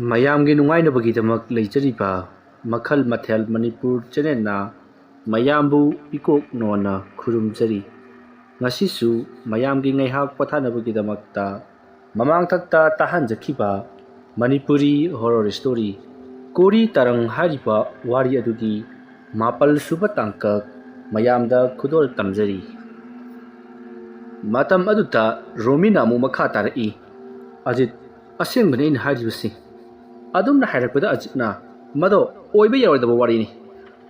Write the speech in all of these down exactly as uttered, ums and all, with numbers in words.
ꯃꯌꯥꯝꯒꯤ ꯅꯨꯡꯉꯥꯏꯅꯕꯒꯤꯗꯃꯛ ꯂꯩꯖꯔꯤꯕ ꯃꯈꯜ ꯃꯊꯦꯜ ꯃꯅꯤꯄꯨꯔ ꯆꯦꯅꯦꯜꯅ ꯃꯌꯥꯝꯕꯨ ꯏꯀꯣꯛ ꯅꯣꯟꯅ ꯈꯨꯔꯨꯝꯖꯔꯤ꯫ ꯉꯁꯤꯁꯨ ꯃꯌꯥꯝꯒꯤ ꯉꯥꯏꯍꯥꯛ ꯄꯣꯊꯥꯅꯕꯒꯤꯗꯃꯛꯇ ꯃꯃꯥꯡꯊꯛꯇ ꯇꯥꯍꯟꯖꯈꯤꯕ ꯃꯅꯤꯄꯨꯔꯤ ꯍꯣꯔꯣꯔ ꯁ꯭ꯇꯣꯔꯤ ꯀꯣꯔꯤ ꯇꯔꯪ ꯍꯥꯏꯔꯤꯕ ꯋꯥꯔꯤ ꯑꯗꯨꯒꯤ ꯃꯥꯄꯜ ꯁꯨꯕ ꯇꯥꯡꯀꯛ ꯃꯌꯥꯝꯗ ꯈꯨꯗꯣꯜ ꯇꯝꯖꯔꯤ꯫ ꯃꯇꯝ ꯑꯗꯨꯗ ꯔꯣꯃꯤꯅ ꯑꯃꯨꯛ ꯃꯈꯥ ꯇꯥꯔꯛꯏ, "ꯑꯖꯤꯠ, ꯑꯁꯦꯡꯕꯅꯤ ꯑꯩꯅ ꯍꯥꯏꯔꯤꯕꯁꯤ꯫ ꯑꯗꯨꯝꯅ ꯍꯥꯏꯔꯛꯄꯗ ꯑꯖꯤꯠꯅ, ꯃꯗꯣ ꯑꯣꯏꯕ ꯌꯥꯔꯣꯏꯗꯕ ꯋꯥꯔꯤꯅꯤ꯫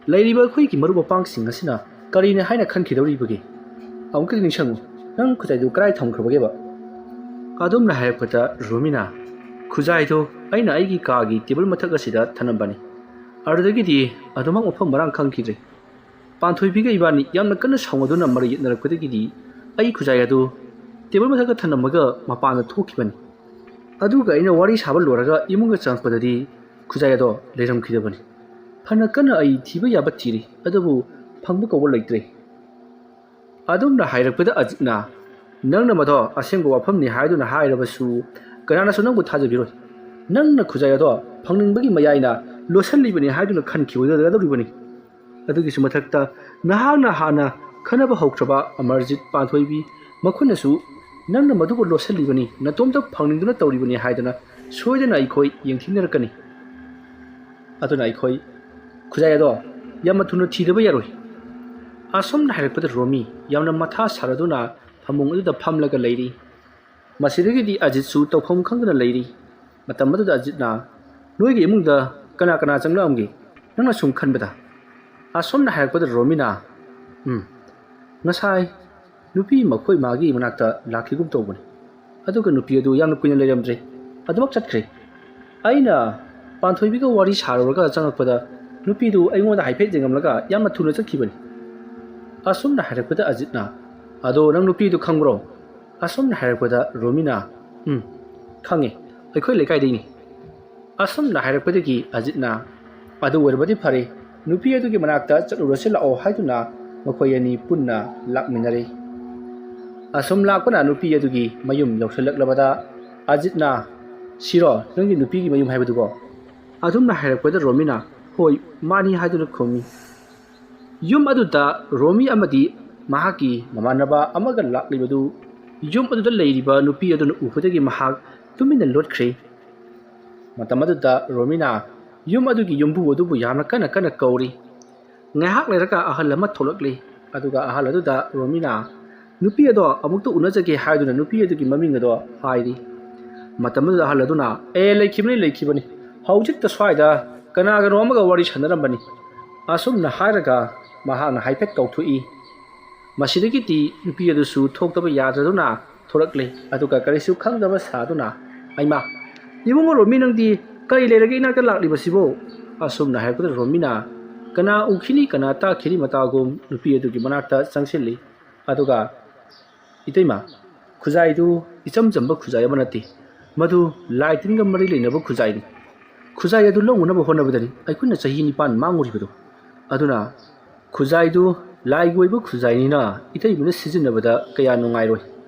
ꯂꯩꯔꯤꯕ ꯑꯩꯈꯣꯏꯒꯤ ꯃꯔꯨꯞ ꯃꯄꯥꯡꯁꯤꯡ ꯑꯁꯤꯅ ꯀꯔꯤꯅꯤ ꯍꯥꯏꯅ ꯈꯟꯈꯤꯗꯧꯔꯤꯕꯒꯦ? ꯑꯃꯨꯛꯀꯗꯤ ꯅꯤꯡꯁꯤꯡꯉꯨ, ꯅꯪ ꯈꯨꯖꯥꯏꯗꯨ ꯀꯗꯥꯏ ꯊꯝꯈ꯭ꯔꯕꯒꯦꯕ?" ꯑꯗꯨꯝꯅ ꯍꯥꯏꯔꯛꯄꯗ ꯔꯣꯃꯤꯅ, "ꯈꯨꯖꯥꯏꯗꯨ ꯑꯩꯅ ꯑꯩꯒꯤ ꯀꯥꯒꯤ ꯇꯦꯕꯜ ꯃꯊꯛ ꯑꯁꯤꯗ ꯊꯝꯂꯝꯕꯅꯤ꯫ ꯑꯗꯨꯗꯒꯤꯗꯤ ꯑꯗꯨꯃꯛ ꯃꯐꯝ ꯃꯔꯥꯡ ꯈꯪꯈꯤꯗ꯭ꯔꯦ꯫ ꯄꯥꯟꯊꯣꯏꯕꯤꯒ ꯏꯕꯥꯅꯤ ꯌꯥꯝꯅ ꯀꯟꯅ ꯁꯥꯎꯅꯗꯨꯅ ꯃꯔꯩ ꯌꯦꯠꯅꯔꯛꯄꯗꯒꯤꯗꯤ ꯑꯩ ꯈꯨꯖꯥꯏ ꯑꯗꯨ ꯇꯦꯕꯜ ꯃꯊꯛꯇ ꯊꯝꯂꯝꯃꯒ ꯃꯄꯥꯟꯗ ꯊꯣꯛꯈꯤꯕꯅꯤ꯫ ꯑꯗꯨꯒ ꯑꯩꯅ ꯋꯥꯔꯤ ꯁꯥꯕ ꯂꯣꯏꯔꯒ ꯏꯃꯨꯡꯗ ꯆꯪꯉꯛꯄꯗꯗꯤ ꯈꯨꯖꯥꯏ ꯑꯗꯣ ꯂꯩꯔꯝꯈꯤꯗꯕꯅꯤ꯫ ꯐꯅ ꯀꯟꯅ ꯑꯩ ꯊꯤꯕ ꯌꯥꯕ ꯊꯤꯔꯤ, ꯑꯗꯨꯕꯨ ꯐꯪꯕ ꯀꯧꯕ ꯂꯩꯇ꯭ꯔꯦ꯫" ꯑꯗꯨꯝꯅ ꯍꯥꯏꯔꯛꯄꯗ ꯑꯖꯤꯠꯅ, "ꯅꯪꯅ ꯃꯗꯣ ꯑꯁꯦꯡꯕ ꯋꯥꯐꯝꯅꯤ ꯍꯥꯏꯗꯨꯅ ꯍꯥꯏꯔꯕꯁꯨ ꯀꯅꯥꯅꯁꯨ ꯅꯪꯕꯨ ꯊꯥꯖꯕꯤꯔꯣꯏ꯫ ꯅꯪꯅ ꯈꯨꯖꯥꯏ ꯑꯗꯣ ꯐꯪꯅꯤꯡꯕꯒꯤ ꯃꯌꯥꯏꯅ ꯂꯣꯠꯁꯤꯜꯂꯤꯕꯅꯤ ꯍꯥꯏꯗꯨꯅ ꯈꯟꯈꯤꯕ ꯑꯣꯏꯒꯗꯧꯔꯤꯕꯅꯤ꯫ ꯑꯗꯨꯒꯤꯁꯨ ꯃꯊꯛꯇ ꯅꯍꯥꯛꯅ ꯍꯥꯟꯅ ꯈꯟꯅꯕ ꯍꯧꯈ꯭ꯔꯕ ꯑꯃꯔꯖꯤꯠ, ꯄꯥꯟꯊꯣꯏꯕꯤ ꯃꯈꯣꯏꯅꯁꯨ ꯅꯪꯅ ꯃꯗꯨꯕꯨ ꯂꯣꯠꯁꯤꯜꯂꯤꯕꯅꯤ, ꯅꯇꯣꯝꯇ ꯐꯪꯅꯤꯡꯗꯨꯅ ꯇꯧꯔꯤꯕꯅꯤ ꯍꯥꯏꯗꯅ ꯁꯣꯏꯗꯅ ꯑꯩꯈꯣꯏ ꯌꯦꯡꯊꯤꯅꯔꯛꯀꯅꯤ꯫ ꯑꯗꯨꯅ ꯑꯩꯈꯣꯏ ꯈꯨꯖꯥꯏ ꯑꯗꯣ ꯌꯥꯝꯅ ꯊꯨꯅ ꯊꯤꯗꯕ ꯌꯥꯔꯣꯏ꯫" ꯑꯁꯨꯝꯅ ꯍꯥꯏꯔꯛꯄꯗ ꯔꯣꯃꯤ ꯌꯥꯝꯅ ꯃꯊꯥ ꯁꯥꯔꯗꯨꯅ ꯐꯃꯨꯡ ꯑꯗꯨꯗ ꯐꯝꯂꯒ ꯂꯩꯔꯤ꯫ ꯃꯁꯤꯗꯒꯤꯗꯤ ꯑꯖꯤꯠꯁꯨ ꯇꯧꯐꯝ ꯈꯪꯗꯅ ꯂꯩꯔꯤ꯫ ꯃꯇꯝ ꯑꯗꯨꯗ ꯑꯖꯤꯠꯅ, "ꯅꯣꯏꯒꯤ ꯏꯃꯨꯡꯗ ꯀꯅꯥ ꯀꯅꯥ ꯆꯪꯂꯛꯑꯝꯒꯦ, ꯅꯪꯅ ꯁꯨꯝ ꯈꯟꯕꯗ?" ꯑꯁꯨꯝꯅ ꯍꯥꯏꯔꯛꯄꯗ ꯔꯣꯃꯤꯅ, "ꯎꯝ, ꯉꯁꯥꯏ ꯅꯨꯄꯤ ꯃꯈꯣꯏ ꯃꯥꯒꯤ ꯃꯅꯥꯛꯇ ꯂꯥꯛꯈꯤꯒꯨꯝ ꯇꯧꯕꯅꯤ꯫ ꯑꯗꯨꯒ ꯅꯨꯄꯤ ꯑꯗꯨ ꯌꯥꯝꯅ ꯀꯨꯏꯅ ꯂꯩꯔꯝꯗ꯭ꯔꯦ, ꯑꯗꯨꯃꯛ ꯆꯠꯈ꯭ꯔꯦ꯫ ꯑꯩꯅ ꯄꯥꯟꯊꯣꯏꯕꯤꯒ ꯋꯥꯔꯤ ꯁꯥꯔꯨꯔꯒ ꯆꯪꯉꯛꯄꯗ ꯅꯨꯄꯤꯗꯨ ꯑꯩꯉꯣꯟꯗ ꯍꯥꯏꯐꯦꯠ ꯌꯦꯡꯉꯝꯂꯒ ꯌꯥꯝꯅ ꯊꯨꯅ ꯆꯠꯈꯤꯕꯅꯤ꯫" ꯑꯁꯨꯝꯅ ꯍꯥꯏꯔꯛꯄꯗ ꯑꯖꯤꯠꯅ, "ꯑꯗꯣ ꯅꯪ ꯅꯨꯄꯤꯗꯨ ꯈꯪꯕ꯭ꯔꯣ?" ꯑꯁꯨꯝꯅ ꯍꯥꯏꯔꯛꯄꯗ ꯔꯣꯃꯤꯅ, "ꯎꯝ, ꯈꯪꯉꯦ, ꯑꯩꯈꯣꯏ ꯂꯩꯀꯥꯏꯗꯩꯅꯤ꯫" ꯑꯁꯨꯝꯅ ꯍꯥꯏꯔꯛꯄꯗꯒꯤ ꯑꯖꯤꯠꯅ, "ꯑꯗꯨ ꯑꯣꯏꯔꯕꯗꯤ ꯐꯔꯦ, ꯅꯨꯄꯤ ꯑꯗꯨꯒꯤ ꯃꯅꯥꯛꯇ ꯆꯠꯂꯨꯔꯁꯤ ꯂꯥꯛꯑꯣ" ꯍꯥꯏꯗꯨꯅ ꯃꯈꯣꯏ ꯑꯅꯤ ꯄꯨꯟꯅ ꯂꯥꯛꯃꯤꯟꯅꯔꯦ꯫ ꯑꯁꯨꯝ ꯂꯥꯛꯄꯅ ꯅꯨꯄꯤ ꯑꯗꯨꯒꯤ ꯃꯌꯨꯝ ꯌꯧꯁꯤꯜꯂꯛꯂꯕꯗ ꯑꯖꯤꯠꯅ, "ꯁꯤꯔꯣ ꯅꯪꯒꯤ ꯅꯨꯄꯤꯒꯤ ꯃꯌꯨꯝ ꯍꯥꯏꯕꯗꯨꯕꯣ?" ꯑꯗꯨꯝꯅ ꯍꯥꯏꯔꯛꯄꯗ ꯔꯣꯃꯤꯅ, "ꯍꯣꯏ, ꯃꯥꯅꯤ" ꯍꯥꯏꯗꯨꯅ ꯈꯨꯝꯃꯤ꯫ ꯌꯨꯝ ꯑꯗꯨꯗ ꯔꯣꯃꯤ ꯑꯃꯗꯤ ꯃꯍꯥꯛꯀꯤ ꯃꯃꯥꯟꯅꯕ ꯑꯃꯒ ꯂꯥꯛꯂꯤꯕꯗꯨ ꯌꯨꯝ ꯑꯗꯨꯗ ꯂꯩꯔꯤꯕ ꯅꯨꯄꯤ ꯑꯗꯨꯅ ꯎꯕꯗꯒꯤ ꯃꯍꯥꯛ ꯇꯨꯃꯤꯟꯅ ꯂꯣꯠꯈ꯭ꯔꯦ꯫ ꯃꯇꯝ ꯑꯗꯨꯗ ꯔꯣꯃꯤꯅ ꯌꯨꯝ ꯑꯗꯨꯒꯤ ꯌꯨꯝꯕꯨ ꯑꯗꯨꯕꯨ ꯌꯥꯝꯅ ꯀꯟꯅ ꯀꯟꯅ ꯀꯧꯔꯤ꯫ ꯉꯥꯏꯍꯥꯛ ꯂꯩꯔꯒ ꯑꯍꯜ ꯑꯃ ꯊꯣꯛꯂꯛꯂꯤ꯫ ꯑꯗꯨꯒ ꯑꯍꯜ ꯑꯗꯨꯗ ꯔꯣꯃꯤꯅ ꯅꯨꯄꯤ ꯑꯗꯣ ꯑꯃꯨꯛꯇ ꯎꯅꯖꯒꯦ ꯍꯥꯏꯗꯨꯅ ꯅꯨꯄꯤ ꯑꯗꯨꯒꯤ ꯃꯃꯤꯡ ꯑꯗꯣ ꯍꯥꯏꯔꯤ꯫ ꯃꯇꯝ ꯑꯗꯨꯗ ꯑꯍꯜ ꯑꯗꯨꯅ, "ꯑꯦ, ꯂꯩꯈꯤꯕꯅꯤ, ꯂꯩꯈꯤꯕꯅꯤ꯫ ꯍꯧꯖꯤꯛꯇ ꯁ꯭ꯋꯥꯏꯗ ꯀꯅꯥꯒꯅꯣ ꯑꯃꯒ ꯋꯥꯔꯤ ꯁꯥꯟꯅꯔꯝꯕꯅꯤ"꯫ ꯑꯁꯨꯝꯅ ꯍꯥꯏꯔꯒ ꯃꯍꯥꯛꯅ ꯍꯥꯏꯐꯦꯠ ꯀꯧꯊꯣꯛꯏ꯫ ꯃꯁꯤꯗꯒꯤꯗꯤ ꯅꯨꯄꯤ ꯑꯗꯨꯁꯨ ꯊꯣꯛꯇꯕ ꯌꯥꯗ꯭ꯔꯗꯨꯅ ꯊꯣꯔꯛꯂꯦ꯫ ꯑꯗꯨꯒ ꯀꯔꯤꯁꯨ ꯈꯪꯗꯕ ꯁꯥꯗꯨꯅ, "ꯑꯩꯃꯥ, ꯏꯕꯨꯡꯉꯣ ꯔꯣꯃꯤ, ꯅꯪꯗꯤ ꯀꯔꯤ ꯂꯩꯔꯒꯦ ꯏꯅꯥꯛꯇ ꯂꯥꯛꯂꯤꯕꯁꯤꯕꯣ?" ꯑꯁꯨꯝꯅ ꯍꯥꯏꯔꯛꯄꯗ ꯔꯣꯃꯤꯅ ꯀꯅꯥ ꯎꯈꯤꯅꯤ ꯀꯅꯥ ꯇꯥꯈꯤꯅꯤ ꯃꯇꯥꯒꯨꯝ ꯅꯨꯄꯤ ꯑꯗꯨꯒꯤ ꯃꯅꯥꯛꯇ ꯆꯪꯁꯤꯜꯂꯤ꯫ ꯑꯗꯨꯒ, "ꯏꯇꯩꯃ, ꯈꯨꯖꯥꯏꯗꯨ ꯏꯆꯝ ꯆꯝꯕ ꯈꯨꯖꯥꯏ ꯑꯃ ꯅꯠꯇꯦ꯫ ꯃꯗꯨ ꯂꯥꯏ ꯇꯤꯟꯒ ꯃꯔꯤ ꯂꯩꯅꯕ ꯈꯨꯖꯥꯏꯅꯤ꯫ ꯈꯨꯖꯥꯏ ꯑꯗꯨ ꯂꯧꯅꯅꯕ ꯍꯣꯠꯅꯕꯗꯅꯤ ꯑꯩꯈꯣꯏꯅ ꯆꯍꯤ ꯅꯤꯄꯥꯟ ꯃꯥꯡꯉꯨꯔꯤꯕꯗꯨ꯫ ꯑꯗꯨꯅ ꯈꯨꯖꯥꯏꯗꯨ ꯂꯥꯏꯒꯤ ꯑꯣꯏꯕ ꯈꯨꯖꯥꯏꯅꯤꯅ ꯏꯇꯩꯃꯅ ꯁꯤꯖꯤꯟꯅꯕꯗ ꯀꯌꯥ ꯅꯨꯡꯉꯥꯏꯔꯣꯏ꯫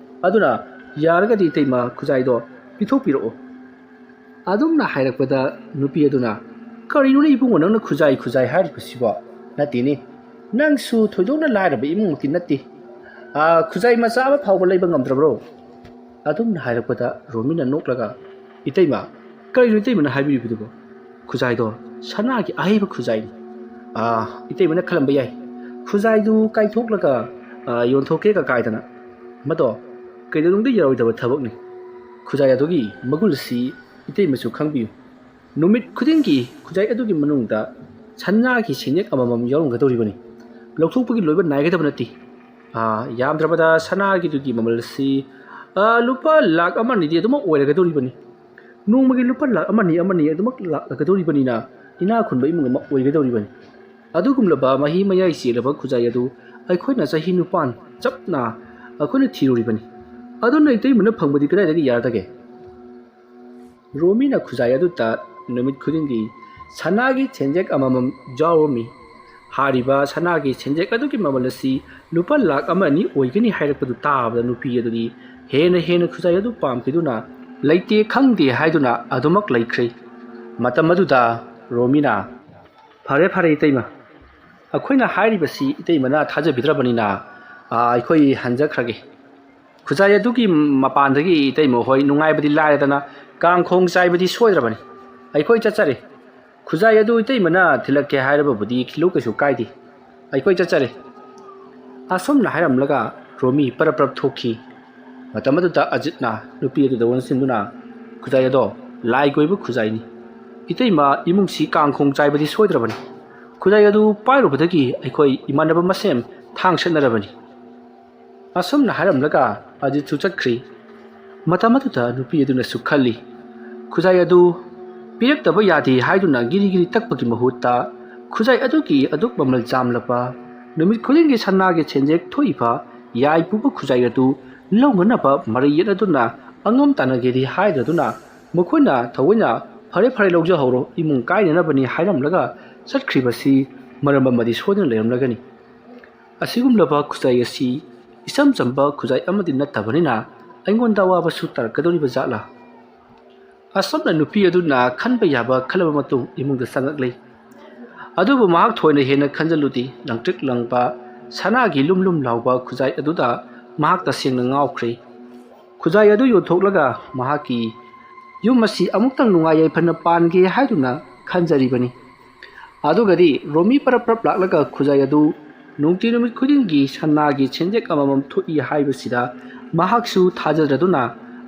ꯑꯗꯨꯅ ꯌꯥꯔꯒꯗꯤ ꯏꯇꯩꯃ ꯈꯨꯖꯥꯏꯗꯣ ꯄꯤꯊꯣꯛꯄꯤꯔꯛꯑꯣ"꯫ ꯑꯗꯨꯝꯅ ꯍꯥꯏꯔꯛꯄꯗ ꯅꯨꯄꯤ ꯑꯗꯨꯅ, "ꯀꯔꯤꯅꯣꯅꯦ ꯏꯕꯨꯡꯉꯣ, ꯅꯪꯅ ꯈꯨꯖꯥꯏ ꯈꯨꯖꯥꯏ ꯍꯥꯏꯔꯤꯕꯁꯤꯕꯣ? ꯅꯠꯇꯦꯅꯦ, ꯅꯪꯁꯨ ꯊꯣꯏꯗꯣꯛꯅ ꯂꯥꯏꯔꯕ ꯏꯃꯨꯡꯃꯛꯇꯤ ꯅꯠꯇꯦ꯫ ꯑꯥ, ꯈꯨꯖꯥꯏ ꯃꯆꯥ ꯑꯃ ꯐꯥꯎꯕ ꯂꯩꯕ ꯉꯝꯗ꯭ꯔꯕ꯭ꯔꯣ?" ꯑꯗꯨꯝꯅ ꯍꯥꯏꯔꯛꯄꯗ ꯔꯣꯃꯤꯅ ꯅꯣꯛꯂꯒ, "ꯏꯇꯩꯃ, ꯀꯔꯤꯅꯣ ꯏꯇꯩꯃꯅ ꯍꯥꯏꯕꯤꯔꯤꯕꯗꯨꯕꯣ? ꯈꯨꯖꯥꯏꯗꯣ ꯁꯅꯥꯒꯤ ꯑꯍꯩꯕ ꯈꯨꯖꯥꯏꯅꯤ꯫ ꯑꯥ, ꯏꯇꯩꯃꯅ ꯈꯜꯂꯝꯕ ꯌꯥꯏ, ꯈꯨꯖꯥꯏꯗꯨ ꯀꯥꯏꯊꯣꯛꯂꯒ, ꯑꯥ, ꯌꯣꯟꯊꯣꯛꯀꯦꯒ ꯀꯥꯏꯗꯅ꯫ ꯃꯗꯣ ꯀꯩꯗꯧꯅꯨꯡꯗ ꯌꯥꯔꯣꯏꯗꯕ ꯊꯕꯛꯅꯤ꯫ ꯈꯨꯖꯥꯏ ꯑꯗꯨꯒꯤ ꯃꯒꯨꯟꯁꯤ ꯏꯇꯩꯃꯁꯨ ꯈꯪꯕꯤꯌꯨ꯫ ꯅꯨꯃꯤꯠ ꯈꯨꯗꯤꯡꯒꯤ ꯈꯨꯖꯥꯏ ꯑꯗꯨꯒꯤ ꯃꯅꯨꯡꯗ ꯁꯅꯥꯒꯤ ꯁꯦꯟꯌꯦꯛ ꯑꯃꯃꯝ ꯌꯥꯎꯔꯝꯒꯗꯧꯔꯤꯕꯅꯤ꯫ ꯂꯧꯊꯣꯛꯄꯒꯤ ꯂꯣꯏꯕ ꯅꯥꯏꯒꯗꯕ ꯅꯠꯇꯦ꯫ ꯑꯥ, ꯌꯥꯝꯗ꯭ꯔꯕꯗ ꯁꯅꯥꯒꯤꯗꯨꯒꯤ ꯃꯃꯜ ꯑꯁꯤ, ꯑꯥ, ꯂꯨꯄꯥ ꯂꯥꯛ ꯑꯃ ꯑꯅꯤꯗꯤ ꯑꯗꯨꯃꯛ ꯑꯣꯏꯔꯒꯗꯧꯔꯤꯕꯅꯤ꯫ ꯅꯣꯡꯃꯒꯤ ꯂꯨꯄꯥ ꯂꯥꯛ ꯑꯃꯅꯤ ꯑꯃꯅꯤ ꯑꯗꯨꯃꯛ ꯂꯥꯛꯂꯒꯗꯧꯔꯤꯕꯅꯤꯅ ꯏꯅꯥꯛ ꯈꯨꯟꯕ ꯏꯃꯨꯡ ꯑꯃ ꯑꯣꯏꯒꯗꯧꯔꯤꯕꯅꯤ꯫ ꯑꯗꯨꯒꯨꯝꯂꯕ ꯃꯍꯤ ꯃꯌꯥꯏ ꯆꯦꯜꯂꯕ ꯈꯨꯖꯥꯏ ꯑꯗꯨ ꯑꯩꯈꯣꯏꯅ ꯆꯍꯤ ꯅꯤꯄꯥꯟ ꯆꯞꯅ ꯑꯩꯈꯣꯏꯅ ꯊꯤꯔꯨꯔꯤꯕꯅꯤ꯫ ꯑꯗꯨꯅ ꯏꯇꯩꯃꯅ ꯐꯪꯕꯗꯤ ꯀꯗꯥꯏꯗꯒꯤ ꯌꯥꯔꯗꯒꯦ?" ꯔꯣꯃꯤꯅ ꯈꯨꯖꯥꯏ ꯑꯗꯨꯗ ꯅꯨꯃꯤꯠ ꯈꯨꯗꯤꯡꯒꯤ ꯁꯅꯥꯒꯤ ꯁꯦꯟꯌꯦꯛ ꯑꯃꯃꯝ ꯌꯥꯎꯔꯝꯃꯤ꯫ ꯍꯥꯏꯔꯤꯕ ꯁꯅꯥꯒꯤ ꯁꯦꯟꯌꯦꯛ ꯑꯗꯨꯒꯤ ꯃꯃꯜ ꯑꯁꯤ ꯂꯨꯄꯥ ꯂꯥꯛ ꯑꯃ ꯑꯅꯤ ꯑꯣꯏꯒꯅꯤ ꯍꯥꯏꯔꯛꯄꯗꯨ ꯇꯥꯕꯗ ꯅꯨꯄꯤ ꯑꯗꯨꯗꯤ ꯍꯦꯟꯅ ꯍꯦꯟꯅ ꯈꯨꯖꯥꯏ ꯑꯗꯨ ꯄꯥꯝꯈꯤꯗꯨꯅ ꯂꯩꯇꯦ ꯈꯪꯗꯦ ꯍꯥꯏꯗꯨꯅ ꯑꯗꯨꯃꯛ ꯂꯩꯈ꯭ꯔꯦ꯫ ꯃꯇꯝ ꯑꯗꯨꯗ ꯔꯣꯃꯤꯅ, "ꯐꯔꯦ, ꯐꯔꯦ, ꯏꯇꯩꯃ, ꯑꯩꯈꯣꯏꯅ ꯍꯥꯏꯔꯤꯕꯁꯤ ꯏꯇꯩꯃꯅ ꯊꯥꯖꯕꯤꯗ꯭ꯔꯕꯅꯤꯅ, ꯑꯥ, ꯑꯩꯈꯣꯏ ꯍꯟꯖꯈ꯭ꯔꯒꯦ꯫ ꯈꯨꯖꯥꯏ ꯑꯗꯨꯒꯤ ꯃꯄꯥꯟꯗꯒꯤ ꯏꯇꯩꯃ ꯍꯣꯏ ꯅꯨꯡꯉꯥꯏꯕꯗꯤ ꯂꯥꯏꯔꯗꯅ ꯀꯥꯡꯈꯣꯡ ꯆꯥꯏꯕꯗꯤ ꯁꯣꯏꯗ꯭ꯔꯕꯅꯤ꯫ ꯑꯩꯈꯣꯏ ꯆꯠꯆꯔꯦ꯫ ꯈꯨꯖꯥꯏ ꯑꯗꯨ ꯏꯇꯩꯃꯅ ꯊꯤꯜꯂꯛꯀꯦ ꯍꯥꯏꯔꯕꯕꯨꯗꯤ ꯈꯤꯜꯂꯨ, ꯀꯩꯁꯨ ꯀꯥꯏꯗꯦ꯫ ꯑꯩꯈꯣꯏ ꯆꯠꯆꯔꯦ"꯫ ꯑꯁꯨꯝꯅ ꯍꯥꯏꯔꯝꯂꯒ ꯔꯣꯃꯤ ꯄꯔꯞ ꯄꯔꯞ ꯊꯣꯛꯈꯤ꯫ ꯃꯇꯝ ꯑꯗꯨꯗ ꯑꯖꯤꯠꯅ ꯅꯨꯄꯤ ꯑꯗꯨꯗ ꯑꯣꯟꯁꯤꯟꯗꯨꯅ, "ꯈꯨꯖꯥꯏ ꯑꯗꯣ ꯂꯥꯏꯒꯤ ꯑꯣꯏꯕ ꯈꯨꯖꯥꯏꯅꯤ꯫ ꯏꯇꯩꯃ ꯏꯃꯨꯡꯁꯤ ꯀꯥꯡꯈꯣꯡ ꯆꯥꯏꯕꯗꯤ ꯁꯣꯏꯗ꯭ꯔꯕꯅꯤ꯫ ꯈꯨꯖꯥꯏ ꯑꯗꯨ ꯄꯥꯏꯔꯨꯕꯗꯒꯤ ꯑꯩꯈꯣꯏ ꯏꯃꯥꯟꯅꯕ ꯃꯁꯦꯟ ꯊꯥꯡ ꯁꯦꯠꯅꯔꯕꯅꯤ"꯫ ꯑꯁꯨꯝꯅ ꯍꯥꯏꯔꯝꯂꯒ ꯑꯖꯤꯠꯁꯨ ꯆꯠꯈ꯭ꯔꯤ꯫ ꯃꯇꯝ ꯑꯗꯨꯗ ꯅꯨꯄꯤ ꯑꯗꯨꯅꯁꯨ ꯈꯜꯂꯤ, ꯈꯨꯖꯥꯏ ꯑꯗꯨ ꯄꯤꯔꯛꯇꯕ ꯌꯥꯗꯦ ꯍꯥꯏꯗꯨꯅ ꯒꯤꯔꯤ ꯒꯤꯔꯤ ꯇꯛꯄꯒꯤ ꯃꯍꯨꯠꯇ, ꯈꯨꯖꯥꯏ ꯑꯗꯨꯒꯤ ꯑꯗꯨꯛ ꯃꯃꯜ ꯆꯥꯝꯂꯕ, ꯅꯨꯃꯤꯠ ꯈꯨꯗꯤꯡꯒꯤ ꯁꯅꯥꯒꯤ ꯁꯦꯟꯖꯦꯛ ꯊꯣꯛꯏꯕ ꯌꯥꯏ ꯄꯨꯕ ꯈꯨꯖꯥꯏ ꯑꯗꯨ ꯂꯧꯅꯅꯕ ꯃꯔꯩ ꯌꯦꯠꯅꯗꯨꯅ ꯑꯉꯝ ꯇꯥꯟꯅꯒꯦꯗꯤ ꯍꯥꯏꯗ꯭ꯔꯗꯨꯅ, ꯃꯈꯣꯏꯅ ꯊꯑꯣꯏꯅ "ꯐꯔꯦ, ꯐꯔꯦ, ꯂꯧꯖꯍꯧꯔꯣ, ꯏꯃꯨꯡ ꯀꯥꯏꯅꯅꯕꯅꯤ" ꯍꯥꯏꯔꯝꯂꯒ ꯆꯠꯈ꯭ꯔꯤꯕꯁꯤ ꯃꯔꯝ ꯑꯃꯗꯤ ꯁꯣꯏꯗꯅ ꯂꯩꯔꯝꯂꯒꯅꯤ꯫ ꯑꯁꯤꯒꯨꯝꯂꯕ ꯈꯨꯖꯥꯏ ꯑꯁꯤ ꯏꯆꯝ ꯆꯝꯕ ꯈꯨꯖꯥꯏ ꯑꯃꯗꯤ ꯅꯠꯇꯕꯅꯤꯅ ꯑꯩꯉꯣꯟꯗ ꯑꯋꯥꯕꯁꯨ ꯇꯥꯔꯛꯀꯗꯧꯔꯤꯕ ꯖꯥꯠꯂꯥ? ꯑꯁꯨꯝꯅ ꯅꯨꯄꯤ ꯑꯗꯨꯅ ꯈꯟꯕ ꯌꯥꯕ ꯈꯜꯂꯕ ꯃꯇꯨꯡ ꯏꯃꯨꯡꯗ ꯆꯪꯂꯛꯂꯤ꯫ ꯑꯗꯨꯕꯨ ꯃꯍꯥꯛ ꯊꯣꯏꯅ ꯍꯦꯟꯅ ꯈꯟꯖꯜꯂꯨꯗꯦ꯫ ꯂꯪꯇ꯭ꯔꯤꯛ ꯂꯪꯕ ꯁꯅꯥꯒꯤ ꯂꯨꯝ ꯂꯨꯝ ꯂꯥꯎꯕ ꯈꯨꯖꯥꯏ ꯑꯗꯨꯗ ꯃꯍꯥꯛ ꯇꯁꯦꯡꯅ ꯉꯥꯎꯈ꯭ꯔꯦ꯫ ꯈꯨꯖꯥꯏ ꯑꯗꯨ ꯌꯣꯟꯊꯣꯛꯂꯒ ꯃꯍꯥꯛꯀꯤ ꯌꯨꯝ ꯑꯁꯤ ꯑꯃꯨꯛꯇꯪ ꯅꯨꯡꯉꯥꯏ ꯌꯥꯏꯐꯅ ꯄꯥꯟꯒꯦ ꯍꯥꯏꯗꯨꯅ ꯈꯟꯖꯔꯤꯕꯅꯤ꯫ ꯑꯗꯨꯒꯗꯤ ꯔꯣꯃꯤ ꯄꯔꯞ ꯄꯔꯞ ꯂꯥꯛꯂꯒ ꯈꯨꯖꯥꯏ ꯑꯗꯨ ꯅꯨꯡꯇꯤ ꯅꯨꯃꯤꯠ ꯈꯨꯗꯤꯡꯒꯤ ꯁꯅꯥꯒꯤ ꯁꯦꯟꯖꯦꯛ ꯑꯃꯃꯝ ꯊꯣꯛꯏ ꯍꯥꯏꯕꯁꯤꯗ ꯃꯍꯥꯛꯁꯨ ꯊꯥꯖꯗ꯭ꯔꯗꯨꯅ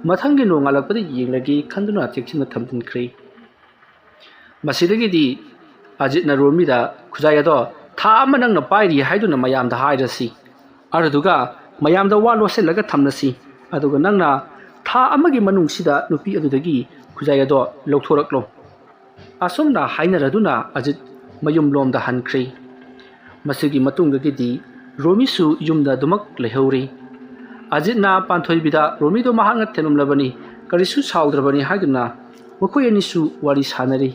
ꯃꯊꯪꯒꯤ ꯅꯣꯡꯉꯥꯜꯂꯛꯄꯗ ꯌꯦꯡꯂꯒꯦ ꯈꯟꯗꯨꯅ ꯆꯦꯛꯁꯤꯟꯅ ꯊꯝꯖꯤꯟꯈ꯭ꯔꯦ꯫ ꯃꯁꯤꯗꯒꯤꯗꯤ ꯑꯖꯤꯠꯅ ꯔꯣꯃꯤꯗ, "ꯈꯨꯖꯥꯏ ꯑꯗꯣ ꯊꯥ ꯑꯃ ꯅꯪꯅ ꯄꯥꯏꯔꯤ ꯍꯥꯏꯗꯨꯅ ꯃꯌꯥꯝꯗ ꯍꯥꯏꯔꯁꯤ꯫ ꯑꯗꯨꯗꯨꯒ ꯃꯌꯥꯝꯗ ꯋꯥ ꯂꯣꯠꯁꯤꯜꯂꯒ ꯊꯝꯂꯁꯤ꯫ ꯑꯗꯨꯒ ꯅꯪꯅ ꯊꯥ ꯑꯃꯒꯤ ꯃꯅꯨꯡꯁꯤꯗ ꯅꯨꯄꯤ ꯑꯗꯨꯗꯒꯤ ꯈꯨꯖꯥꯏ ꯑꯗꯣ ꯂꯧꯊꯣꯔꯛꯂꯣ"꯫ ꯑꯁꯨꯝꯅ ꯍꯥꯏꯅꯔꯗꯨꯅ ꯑꯖꯤꯠ ꯃꯌꯨꯝꯂꯣꯝꯗ ꯍꯟꯈ꯭ꯔꯦ꯫ ꯃꯁꯤꯒꯤ ꯃꯇꯨꯡꯗꯒꯤꯗꯤ ꯔꯣꯃꯤꯁꯨ ꯌꯨꯝꯗ ꯑꯗꯨꯃꯛ ꯂꯩꯍꯧꯔꯤ꯫ ꯑꯖꯤꯠꯅ ꯄꯥꯟꯊꯣꯏꯕꯤꯗ ꯔꯣꯃꯤꯗꯣ ꯃꯍꯥꯛꯅ ꯊꯦꯝꯂꯝꯂꯕꯅꯤ, ꯀꯔꯤꯁꯨ ꯁꯥꯎꯗ꯭ꯔꯕꯅꯤ ꯍꯥꯏꯗꯨꯅ ꯃꯈꯣꯏ ꯑꯅꯤꯁꯨ ꯋꯥꯔꯤ ꯁꯥꯅꯔꯤ꯫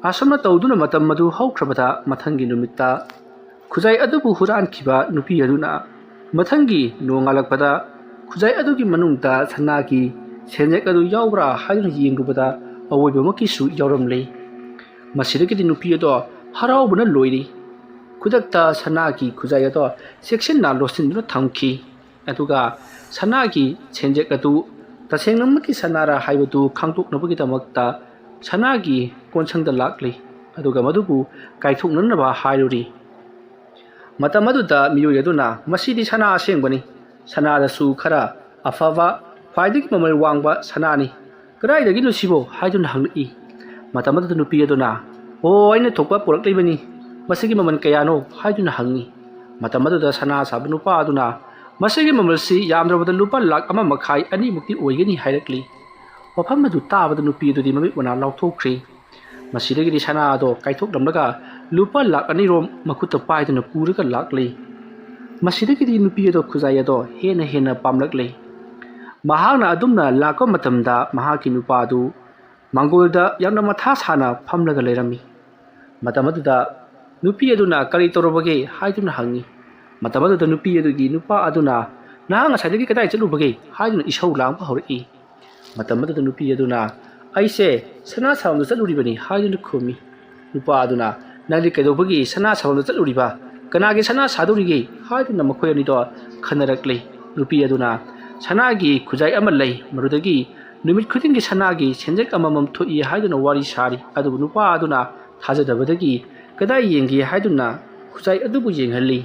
ꯑꯁꯨꯝꯅ ꯇꯧꯗꯨꯅ ꯃꯇꯝ ꯑꯗꯨ ꯍꯧꯈ꯭ꯔꯕꯗ ꯃꯊꯪꯒꯤ ꯅꯨꯃꯤꯠꯇ ꯈꯨꯖꯥꯏ ꯑꯗꯨꯕꯨ ꯍꯨꯔꯥꯟꯈꯤꯕ ꯅꯨꯄꯤ ꯑꯗꯨꯅ ꯃꯊꯪꯒꯤ ꯅꯣꯡꯉꯥꯜꯂꯛꯄꯗ ꯈꯨꯖꯥꯏ ꯑꯗꯨꯒꯤ ꯃꯅꯨꯡꯗ ꯁꯅꯥꯒꯤ ꯁꯦꯟꯖꯦꯛ ꯑꯗꯨ ꯌꯥꯎꯕ꯭ꯔꯥ ꯍꯥꯏꯗꯨꯅ ꯌꯦꯡꯂꯨꯕꯗ ꯑꯋꯣꯏꯕꯃꯛꯀꯤꯁꯨ ꯌꯥꯎꯔꯝꯂꯦ꯫ ꯃꯁꯤꯗꯒꯤꯗꯤ ꯅꯨꯄꯤ ꯑꯗꯣ ꯍꯔꯥꯎꯕꯅ ꯂꯣꯏꯔꯤ꯫ ꯈꯨꯗꯛꯇ ꯁꯅꯥꯒꯤ ꯈꯨꯖꯥꯏ ꯑꯗꯣ ꯆꯦꯛꯁꯤꯟꯅ ꯂꯣꯠꯁꯤꯟꯗꯨꯅ ꯊꯝꯈꯤ꯫ ꯑꯗꯨꯒ ꯁꯅꯥꯒꯤ ꯁꯦꯟꯖꯦꯛ ꯑꯗꯨ ꯇꯁꯦꯡꯅꯃꯛꯀꯤ ꯁꯅꯥꯔꯥ ꯍꯥꯏꯕꯗꯨ ꯈꯪꯗꯣꯛꯅꯕꯒꯤꯗꯃꯛꯇ ꯁꯅꯥꯒꯤ ꯀꯣꯟꯁꯪꯗ ꯂꯥꯛꯂꯤ꯫ ꯑꯗꯨꯒ ꯃꯗꯨꯕꯨ ꯀꯥꯏꯊꯣꯛꯅꯅꯕ ꯍꯥꯏꯔꯨꯔꯤ꯫ ꯃꯇꯝ ꯑꯗꯨꯗ ꯃꯤꯑꯣꯏ ꯑꯗꯨꯅ, "ꯃꯁꯤꯗꯤ ꯁꯅꯥ ꯑꯁꯦꯡꯕꯅꯤ꯫ ꯁꯅꯥꯗꯁꯨ ꯈꯔ ꯑꯐꯕ, ꯈ꯭ꯋꯥꯏꯗꯒꯤ ꯃꯃꯜ ꯋꯥꯡꯕ ꯁꯅꯥꯅꯤ꯫ ꯀꯗꯥꯏꯗꯒꯤꯅꯣ ꯁꯤꯕꯣ?" ꯍꯥꯏꯗꯨꯅ ꯍꯪꯂꯛꯏ꯫ ꯃꯇꯝ ꯑꯗꯨꯗ ꯅꯨꯄꯤ ꯑꯗꯨꯅ, "ꯑꯣ, ꯑꯩꯅ ꯊꯣꯛꯄ ꯄꯨꯔꯛꯂꯤꯕꯅꯤ꯫ ꯃꯁꯤꯒꯤ ꯃꯃꯜ ꯀꯌꯥꯅꯣ?" ꯍꯥꯏꯗꯨꯅ ꯍꯪꯉꯤ꯫ ꯃꯇꯝ ꯑꯗꯨꯗ ꯁꯅꯥ ꯁꯥꯕ ꯅꯨꯄꯥ ꯑꯗꯨꯅ, "ꯃꯁꯤꯒꯤ ꯃꯃꯜꯁꯤ ꯌꯥꯝꯗ꯭ꯔꯕꯗ ꯂꯨꯄꯥ ꯂꯥꯈ ꯑꯃ ꯃꯈꯥꯏ, ꯑꯅꯤꯃꯨꯛꯇꯤ ꯑꯣꯏꯒꯅꯤ" ꯍꯥꯏꯔꯛꯂꯤ꯫ ꯋꯥꯐꯝ ꯑꯗꯨ ꯇꯥꯕꯗ ꯅꯨꯄꯤ ꯑꯗꯨꯗꯤ ꯃꯃꯤꯠ ꯃꯅꯥ ꯂꯥꯎꯊꯣꯛꯈ꯭ꯔꯦ꯫ ꯃꯁꯤꯗꯒꯤꯗꯤ ꯁꯅꯥ ꯑꯗꯣ ꯀꯥꯏꯊꯣꯛꯂꯝꯂꯒ ꯂꯨꯄꯥ ꯂꯥꯈ ꯑꯅꯤꯔꯣꯝ ꯃꯈꯨꯠꯇ ꯄꯥꯏꯗꯨꯅ ꯄꯨꯔꯒ ꯂꯥꯛꯂꯤ꯫ ꯃꯁꯤꯗꯒꯤꯗꯤ ꯅꯨꯄꯤ ꯑꯗꯣ ꯈꯨꯖꯥꯏ ꯑꯗꯣ ꯍꯦꯟꯅ ꯍꯦꯟꯅ ꯄꯥꯝꯂꯛꯂꯤ꯫ ꯃꯍꯥꯛꯅ ꯑꯗꯨꯝꯅ ꯂꯥꯛꯄ ꯃꯇꯝꯗ ꯃꯍꯥꯛꯀꯤ ꯅꯨꯄꯥ ꯑꯗꯨ ꯃꯥꯡꯒꯣꯜꯗ ꯌꯥꯝꯅ ꯃꯊꯥ ꯁꯥꯅ ꯐꯝꯂꯒ ꯂꯩꯔꯝꯃꯤ꯫ ꯃꯇꯝ ꯑꯗꯨꯗ ꯅꯨꯄꯤ ꯑꯗꯨꯅ, "ꯀꯔꯤ ꯇꯧꯔꯕꯒꯦ?" ꯍꯥꯏꯗꯨꯅ ꯍꯪꯉꯤ꯫ ꯃꯇꯝ ꯑꯗꯨꯗ ꯅꯨꯄꯤ ꯑꯗꯨꯒꯤ ꯅꯨꯄꯥ ꯑꯗꯨꯅ, "ꯅꯍꯥꯛ ꯉꯁꯥꯏꯗꯒꯤ ꯀꯗꯥꯏ ꯆꯠꯂꯨꯕꯒꯦ?" ꯍꯥꯏꯗꯨꯅ ꯏꯁꯧ ꯂꯥꯡꯕ ꯍꯧꯔꯛꯏ꯫ ꯃꯇꯝ ꯑꯗꯨꯗ ꯅꯨꯄꯤ ꯑꯗꯨꯅ, "ꯑꯩꯁꯦ ꯁꯅꯥ ꯁꯥꯐꯝꯗ ꯆꯠꯂꯨꯔꯤꯕꯅꯤ" ꯍꯥꯏꯗꯨꯅ ꯈꯨꯝꯃꯤ꯫ ꯅꯨꯄꯥ ꯑꯗꯨꯅ, "ꯅꯪꯗꯤ ꯀꯩꯗꯧꯕꯒꯤ ꯁꯅꯥ ꯁꯥꯐꯝꯗ ꯆꯠꯂꯨꯔꯤꯕ? ꯀꯅꯥꯒꯤ ꯁꯅꯥ ꯁꯥꯗꯧꯔꯤꯒꯦ?" ꯍꯥꯏꯗꯨꯅ ꯃꯈꯣꯏ ꯑꯅꯤꯗꯣ ꯈꯟꯅꯔꯛꯂꯤ꯫ ꯅꯨꯄꯤ ꯑꯗꯨꯅ, "ꯁꯅꯥꯒꯤ ꯈꯨꯖꯥꯏ ꯑꯃ ꯂꯩ, ꯃꯗꯨꯗꯒꯤ ꯅꯨꯃꯤꯠ ꯈꯨꯗꯤꯡꯒꯤ ꯁꯅꯥꯒꯤ ꯁꯦꯟꯖꯦꯛ ꯑꯃꯃꯝ ꯊꯣꯛꯏ" ꯍꯥꯏꯗꯨꯅ ꯋꯥꯔꯤ ꯁꯥꯔꯤ꯫ ꯑꯗꯨꯕꯨ ꯅꯨꯄꯥ ꯑꯗꯨꯅ ꯊꯥꯖꯗꯕꯗꯒꯤ, "ꯀꯗꯥꯏ ꯌꯦꯡꯒꯦ?" ꯍꯥꯏꯗꯨꯅ ꯈꯨꯖꯥꯏ ꯑꯗꯨꯕꯨ ꯌꯦꯡꯍꯜꯂꯤ꯫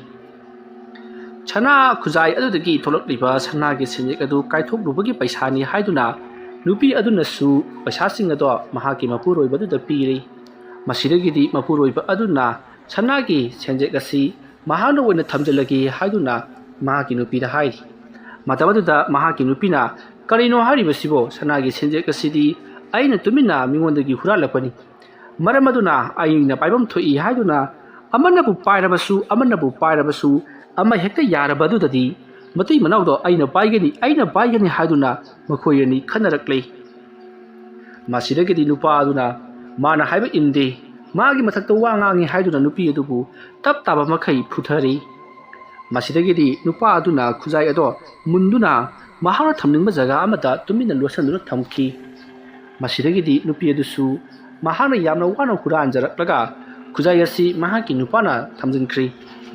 ꯁꯅꯥ ꯈꯨꯖꯥꯏ ꯑꯗꯨꯗꯒꯤ ꯊꯣꯛꯂꯛꯂꯤꯕ ꯁꯅꯥꯒꯤ ꯁꯦꯟꯖꯦꯛ ꯑꯗꯨ ꯀꯥꯏꯊꯣꯛꯂꯨꯕꯒꯤ ꯄꯩꯁꯥꯅꯤ ꯍꯥꯏꯗꯨꯅ ꯅꯨꯄꯤ ꯑꯗꯨꯅꯁꯨ ꯄꯩꯁꯥꯁꯤꯡ ꯑꯗꯣ ꯃꯍꯥꯛꯀꯤ ꯃꯄꯨꯔꯣꯏꯕ ꯑꯗꯨꯗ ꯄꯤꯔꯤ꯫ ꯃꯁꯤꯗꯒꯤꯗꯤ ꯃꯄꯨꯔꯣꯏꯕ ꯑꯗꯨꯅ ꯁꯅꯥꯒꯤ ꯁꯦꯟꯖꯦꯛ ꯑꯁꯤ ꯃꯍꯥꯛꯅ ꯑꯣꯏꯅ ꯊꯝꯖꯤꯜꯂꯒꯦ ꯍꯥꯏꯗꯨꯅ ꯃꯍꯥꯛꯀꯤ ꯅꯨꯄꯤꯗ ꯍꯥꯏꯔꯤ꯫ ꯃꯇꯝ ꯑꯗꯨꯗ ꯃꯍꯥꯛꯀꯤ ꯅꯨꯄꯤꯅ, "ꯀꯔꯤꯅꯣ ꯍꯥꯏꯔꯤꯕꯁꯤꯕꯣ? ꯁꯅꯥꯒꯤ ꯁꯦꯟꯖꯦꯛ ꯑꯁꯤꯗꯤ ꯑꯩꯅ ꯇꯨꯃꯤꯟꯅ ꯃꯤꯉꯣꯟꯗꯒꯤ ꯍꯨꯔꯥꯜꯂꯛꯄꯅꯤ꯫ ꯃꯔꯝ ꯑꯗꯨꯅ ꯑꯩꯅ ꯄꯥꯏꯐꯝ ꯊꯣꯛꯏ ꯍꯥꯏꯗꯨꯅ ꯑꯃꯅꯕꯨ ꯄꯥꯏꯔꯕꯁꯨ, ꯑꯃꯅꯕꯨ ꯄꯥꯏꯔꯕꯁꯨ, ꯑꯃ ꯍꯦꯛꯇ ꯌꯥꯔꯕ ꯑꯗꯨꯗꯗꯤ ꯃꯇꯩ ꯃꯅꯥꯎꯗꯣ ꯑꯩꯅ ꯄꯥꯏꯒꯅꯤ, ꯑꯩꯅ ꯄꯥꯏꯒꯅꯤ" ꯍꯥꯏꯗꯨꯅ ꯃꯈꯣꯏ ꯑꯅꯤ ꯈꯟꯅꯔꯛꯂꯦ꯫ ꯃꯁꯤꯗꯒꯤꯗꯤ ꯅꯨꯄꯥ ꯑꯗꯨꯅ ꯃꯥꯅ ꯍꯥꯏꯕ ꯏꯟꯗꯦ꯫ ꯃꯥꯒꯤ ꯃꯊꯛꯇ ꯋꯥ ꯉꯥꯡꯉꯤ ꯍꯥꯏꯗꯨꯅ ꯅꯨꯄꯤ ꯑꯗꯨꯕꯨ ꯇꯞ ꯇꯥꯕ ꯃꯈꯩ ꯐꯨꯊꯔꯤ꯫ ꯃꯁꯤꯗꯒꯤꯗꯤ ꯅꯨꯄꯥ ꯑꯗꯨꯅ ꯈꯨꯖꯥꯏ ꯑꯗꯣ ꯃꯨꯟꯗꯨꯅ ꯃꯍꯥꯛꯅ ꯊꯝꯅꯤꯡꯕ ꯖꯒꯥ ꯑꯃꯗ ꯇꯨꯃꯤꯟꯅ ꯂꯣꯠꯁꯤꯟꯗꯨꯅ ꯊꯝꯈꯤ꯫ ꯃꯁꯤꯗꯒꯤꯗꯤ ꯅꯨꯄꯤ ꯑꯗꯨꯁꯨ ꯃꯍꯥꯛꯅ ꯌꯥꯝꯅ ꯋꯥꯅ ꯍꯨꯔꯥꯟꯖꯔꯛꯂꯒ ꯈꯨꯖꯥꯏ ꯑꯁꯤ ꯃꯍꯥꯛꯀꯤ ꯅꯨꯄꯥꯅ ꯊꯝꯖꯤꯟꯈ꯭ꯔꯦ꯫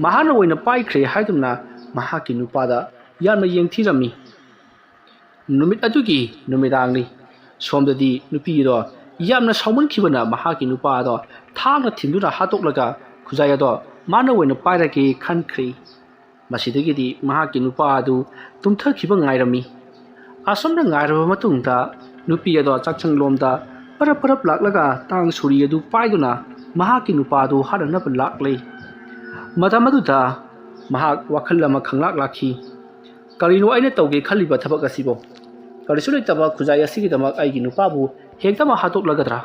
ꯃꯍꯥꯛꯅ ꯑꯣꯏꯅ ꯄꯥꯏꯈ꯭ꯔꯦ ꯍꯥꯏꯗꯨꯅ ꯃꯍꯥꯛꯀꯤ ꯅꯨꯄꯥꯗ ꯌꯥꯝꯅ ꯌꯦꯡꯊꯤꯔꯝꯃꯤ꯫ ꯅꯨꯃꯤꯠ ꯑꯗꯨꯒꯤ ꯅꯨꯃꯤꯗꯥꯡꯅꯤ꯫ ꯁꯣꯝꯗꯗꯤ ꯅꯨꯄꯤꯗꯣ ꯌꯥꯝꯅ ꯁꯥꯎꯃꯟꯈꯤꯕꯅ ꯃꯍꯥꯛꯀꯤ ꯅꯨꯄꯥ ꯑꯗꯣ ꯊꯥꯡꯅ ꯊꯤꯟꯗꯨꯅ ꯍꯥꯠꯇꯣꯛꯂꯒ ꯈꯨꯖꯥꯏ ꯑꯗꯣ ꯃꯥꯅ ꯑꯣꯏꯅ ꯄꯥꯏꯔꯒꯦ ꯈꯟꯈ꯭ꯔꯦ꯫ ꯃꯁꯤꯗꯒꯤꯗꯤ ꯃꯍꯥꯛꯀꯤ ꯅꯨꯄꯥ ꯑꯗꯨ ꯇꯨꯝꯊꯈꯤꯕ ꯉꯥꯏꯔꯝꯃꯤ꯫ ꯑꯁꯨꯝꯅ ꯉꯥꯏꯔꯕ ꯃꯇꯨꯡꯗ ꯅꯨꯄꯤ ꯑꯗꯣ ꯆꯥꯛꯁꯪꯂꯣꯝꯗ ꯄꯔꯞ ꯄꯔꯞ ꯂꯥꯛꯂꯒ ꯇꯥꯡ ꯁꯣꯔꯤ ꯑꯗꯨ ꯄꯥꯏꯗꯨꯅ ꯃꯍꯥꯛꯀꯤ ꯅꯨꯄꯥ ꯑꯗꯨ ꯍꯥꯠꯅꯅꯕ ꯂꯥꯛꯂꯦ꯫ ꯃꯇꯝ ꯑꯗꯨꯗ ꯃꯍꯥꯛ ꯋꯥꯈꯜ ꯑꯃ ꯈꯪꯂꯥꯛ ꯂꯥꯛꯈꯤ꯫ "ꯀꯔꯤꯅꯣ ꯑꯩꯅ ꯇꯧꯒꯦ ꯈꯜꯂꯤꯕ ꯊꯕꯛ ꯑꯁꯤꯕꯣ? ꯀꯔꯤꯁꯨ ꯂꯩꯇꯕ ꯈꯨꯖꯥꯏ ꯑꯁꯤꯒꯤꯗꯃꯛ ꯑꯩꯒꯤ ꯅꯨꯄꯥꯕꯨ ꯍꯦꯛꯇꯃꯛ ꯍꯥꯠꯇꯣꯛꯂꯒꯗ꯭ꯔꯥ?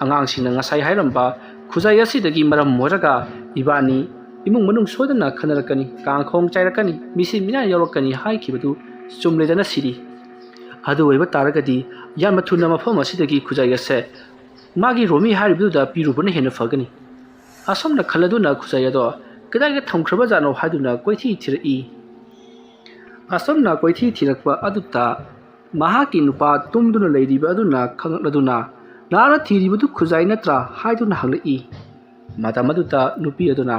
ꯑꯉꯥꯡꯁꯤꯡꯅ ꯉꯁꯥꯏ ꯍꯥꯏꯔꯝꯕ ꯈꯨꯖꯥꯏ ꯑꯁꯤꯗꯒꯤ ꯃꯔꯝ ꯑꯣꯏꯔꯒ ꯏꯕꯥꯅꯤ ꯏꯃꯨꯡ ꯃꯅꯨꯡ ꯁꯣꯏꯗꯅ ꯈꯟꯅꯔꯛꯀꯅꯤ, ꯀꯥꯡꯈꯣꯡ ꯆꯥꯏꯔꯛꯀꯅꯤ, ꯃꯤꯁꯤ ꯃꯤꯅꯥ ꯌꯥꯎꯔꯛꯀꯅꯤ ꯍꯥꯏꯈꯤꯕꯗꯨ ꯆꯨꯝꯂꯦꯗꯅ ꯁꯤꯗꯤ꯫ ꯑꯗꯨ ꯑꯣꯏꯕ ꯇꯥꯔꯒꯗꯤ ꯌꯥꯝꯅ ꯊꯨꯅ ꯃꯐꯝ ꯑꯁꯤꯗꯒꯤ ꯈꯨꯖꯥꯏ ꯑꯁꯦ ꯃꯥꯒꯤ ꯔꯣꯃꯤ ꯍꯥꯏꯔꯤꯕꯗꯨꯗ ꯄꯤꯔꯨꯕꯅ ꯍꯦꯟꯅ ꯐꯒꯅꯤ꯫" ꯑꯁꯨꯝꯅ ꯈꯜꯂꯗꯨꯅ ꯈꯨꯖꯥꯏ ꯑꯗꯣ ꯀꯗꯥꯏꯗ ꯊꯝꯈ꯭ꯔꯕꯖꯥꯠꯅꯣ ꯍꯥꯏꯗꯨꯅ ꯀꯣꯏꯊꯤ ꯊꯤꯔꯛꯏ꯫ ꯑꯁꯨꯝꯅ ꯀꯣꯏꯊꯤ ꯊꯤꯔꯛꯄ ꯑꯗꯨꯗ ꯃꯍꯥꯛꯀꯤ ꯅꯨꯄꯥ ꯇꯨꯝꯗꯨꯅ ꯂꯩꯔꯤꯕ ꯑꯗꯨꯅ ꯈꯪꯂꯛꯂꯗꯨꯅ, "ꯅꯍꯥꯛꯅ ꯊꯤꯔꯤꯕꯗꯨ ꯈꯨꯖꯥꯏ ꯅꯠꯇ꯭ꯔꯥ?" ꯍꯥꯏꯗꯨꯅ ꯍꯪꯂꯛꯏ꯫ ꯃꯇꯝ ꯑꯗꯨꯗ ꯅꯨꯄꯤ ꯑꯗꯨꯅ,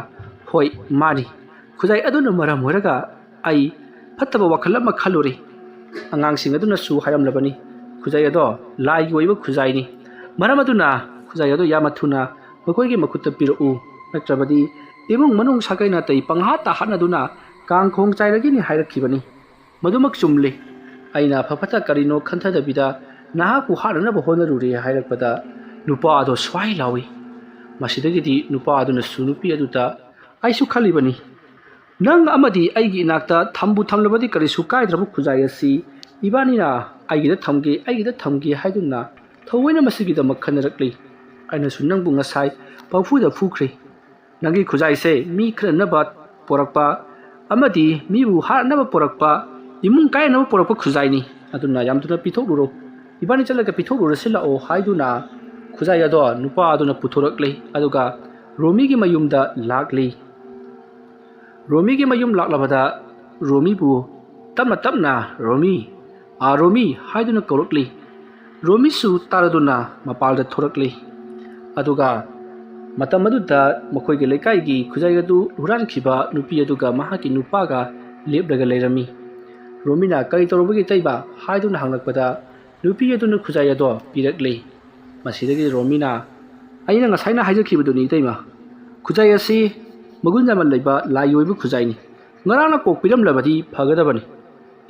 "ꯍꯣꯏ, ꯃꯥꯅꯤ꯫ ꯈꯨꯖꯥꯏ ꯑꯗꯨꯅ ꯃꯔꯝ ꯑꯣꯏꯔꯒ ꯑꯩ ꯐꯠꯇꯕ ꯋꯥꯈꯜ ꯑꯃ ꯈꯜꯂꯨꯔꯦ꯫ ꯑꯉꯥꯡꯁꯤꯡ ꯑꯗꯨꯅꯁꯨ ꯍꯥꯏꯔꯝꯂꯕꯅꯤ, ꯈꯨꯖꯥꯏ ꯑꯗꯣ ꯂꯥꯏꯒꯤ ꯑꯣꯏꯕ ꯈꯨꯖꯥꯏꯅꯤ꯫ ꯃꯔꯝ ꯑꯗꯨꯅ ꯈꯨꯖꯥꯏ ꯑꯗꯣ ꯌꯥꯝꯅ ꯊꯨꯅ ꯃꯈꯣꯏꯒꯤ ꯃꯈꯨꯠꯇ ꯄꯤꯔꯛꯎ, ꯅꯠꯇ꯭ꯔꯕꯗꯤ ꯏꯃꯨꯡ ꯃꯅꯨꯡ ꯁꯥꯒꯩ ꯅꯥꯇꯩ ꯄꯪꯍꯥꯠꯇ ꯍꯥꯠꯅꯗꯨꯅ ꯀꯥꯡꯈꯣꯡ ꯆꯥꯏꯔꯒꯅꯤ" ꯍꯥꯏꯔꯛꯈꯤꯕꯅꯤ꯫ ꯃꯗꯨꯃꯛ ꯆꯨꯝꯂꯦ꯫ ꯑꯩꯅ ꯑꯐ ꯐꯠꯇ ꯀꯔꯤꯅꯣ ꯈꯟꯊꯗꯕꯤꯗ ꯅꯍꯥꯛꯄꯨ ꯍꯥꯠꯅꯅꯕ ꯍꯣꯠꯅꯔꯨꯔꯦ ꯍꯥꯏꯔꯛꯄꯗ ꯅꯨꯄꯥ ꯑꯗꯣ ꯁ꯭ꯋꯥꯏ ꯂꯥꯎꯏ꯫ ꯃꯁꯤꯗꯒꯤꯗꯤ ꯅꯨꯄꯥ ꯑꯗꯨꯅꯁꯨ ꯅꯨꯄꯤ ꯑꯗꯨꯗ, "ꯑꯩꯁꯨ ꯈꯜꯂꯤꯕꯅꯤ, ꯅꯪ ꯑꯃꯗꯤ ꯑꯩꯒꯤ ꯏꯅꯥꯛꯇ ꯊꯝꯕꯨ ꯊꯝꯂꯕꯗꯤ ꯀꯔꯤꯁꯨ ꯀꯥꯏꯗ꯭ꯔꯕ ꯈꯨꯖꯥꯏ ꯑꯁꯤ ꯏꯕꯥꯅꯤꯅ ꯑꯩꯒꯤꯗ ꯊꯝꯒꯦ, ꯑꯩꯒꯤꯗ ꯊꯝꯒꯦ ꯍꯥꯏꯗꯨꯅ ꯊꯑꯣꯏꯅ ꯃꯁꯤꯒꯤꯗꯃꯛ ꯈꯟꯅꯔꯛꯂꯤ꯫ ꯑꯩꯅꯁꯨ ꯅꯪꯕꯨ ꯉꯁꯥꯏ ꯄꯪꯐꯨꯗ ꯐꯨꯈ꯭ꯔꯦ꯫ ꯅꯪꯒꯤ ꯈꯨꯖꯥꯏꯁꯦ ꯃꯤ ꯈꯠꯅꯅꯕ ꯄꯣꯔꯛꯄ ꯑꯃꯗꯤ ꯃꯤꯕꯨ ꯍꯥꯠꯅꯕ ꯄꯣꯔꯛꯄ, ꯏꯃꯨꯡ ꯀꯥꯏꯅꯕ ꯄꯣꯔꯛꯄ ꯈꯨꯖꯥꯏꯅꯤ꯫ ꯑꯗꯨꯅ ꯌꯥꯝ ꯊꯨꯅ ꯄꯤꯊꯣꯛꯂꯨꯔꯣ꯫ ꯏꯕꯥꯅꯤ ꯆꯠꯂꯒ ꯄꯤꯊꯣꯛꯂꯨꯔꯁꯤ ꯂꯥꯛꯑꯣ" ꯍꯥꯏꯗꯨꯅ ꯈꯨꯖꯥꯏ ꯑꯗꯣ ꯅꯨꯄꯥ ꯑꯗꯨꯅ ꯄꯨꯊꯣꯔꯛꯂꯦ꯫ ꯑꯗꯨꯒ ꯔꯣꯃꯤꯒꯤ ꯃꯌꯨꯝꯗ ꯂꯥꯛꯂꯤ꯫ ꯔꯣꯃꯤꯒꯤ ꯃꯌꯨꯝ ꯂꯥꯛꯂꯕꯗ ꯔꯣꯃꯤꯕꯨ ꯇꯞꯅ ꯇꯞꯅ "ꯔꯣꯃꯤ, ꯑꯥ ꯔꯣꯃꯤ" ꯍꯥꯏꯗꯨꯅ ꯀꯧꯔꯛꯂꯤ꯫ ꯔꯣꯃꯤꯁꯨ ꯇꯥꯔꯗꯨꯅ ꯃꯄꯥꯜꯗ ꯊꯣꯔꯛꯂꯤ꯫ ꯑꯗꯨꯒ ꯃꯇꯝ ꯑꯗꯨꯗ ꯃꯈꯣꯏꯒꯤ ꯂꯩꯀꯥꯏꯒꯤ ꯈꯨꯖꯥꯏ ꯑꯗꯨ ꯍꯨꯔꯥꯟꯈꯤꯕ ꯅꯨꯄꯤ ꯑꯗꯨꯒ ꯃꯍꯥꯛꯀꯤ ꯅꯨꯄꯥꯒ ꯂꯦꯞꯂꯒ ꯂꯩꯔꯝꯃꯤ꯫ ꯔꯣꯃꯤꯅ "ꯀꯔꯤ ꯇꯧꯔꯨꯕꯒꯤ ꯏꯇꯩꯃ?" ꯍꯥꯏꯗꯨꯅ ꯍꯪꯂꯛꯄꯗ ꯅꯨꯄꯤ ꯑꯗꯨꯅ ꯈꯨꯖꯥꯏ ꯑꯗꯣ ꯄꯤꯔꯛꯂꯤ꯫ ꯃꯁꯤꯗꯒꯤ ꯔꯣꯃꯤꯅ, "ꯑꯩꯅ ꯉꯁꯥꯏꯅ ꯍꯥꯏꯖꯈꯤꯕꯗꯨꯅꯤ ꯏꯇꯩꯃ, ꯈꯨꯖꯥꯏ ꯑꯁꯤ ꯃꯒꯨꯟ ꯌꯥꯝꯅ ꯂꯩꯕ ꯂꯥꯏꯒꯤ ꯑꯣꯏꯕ ꯈꯨꯖꯥꯏꯅꯤ꯫ ꯉꯔꯥꯡꯅ ꯀꯣꯛ ꯄꯤꯔꯝꯂꯕꯗꯤ ꯐꯒꯗꯕꯅꯤ꯫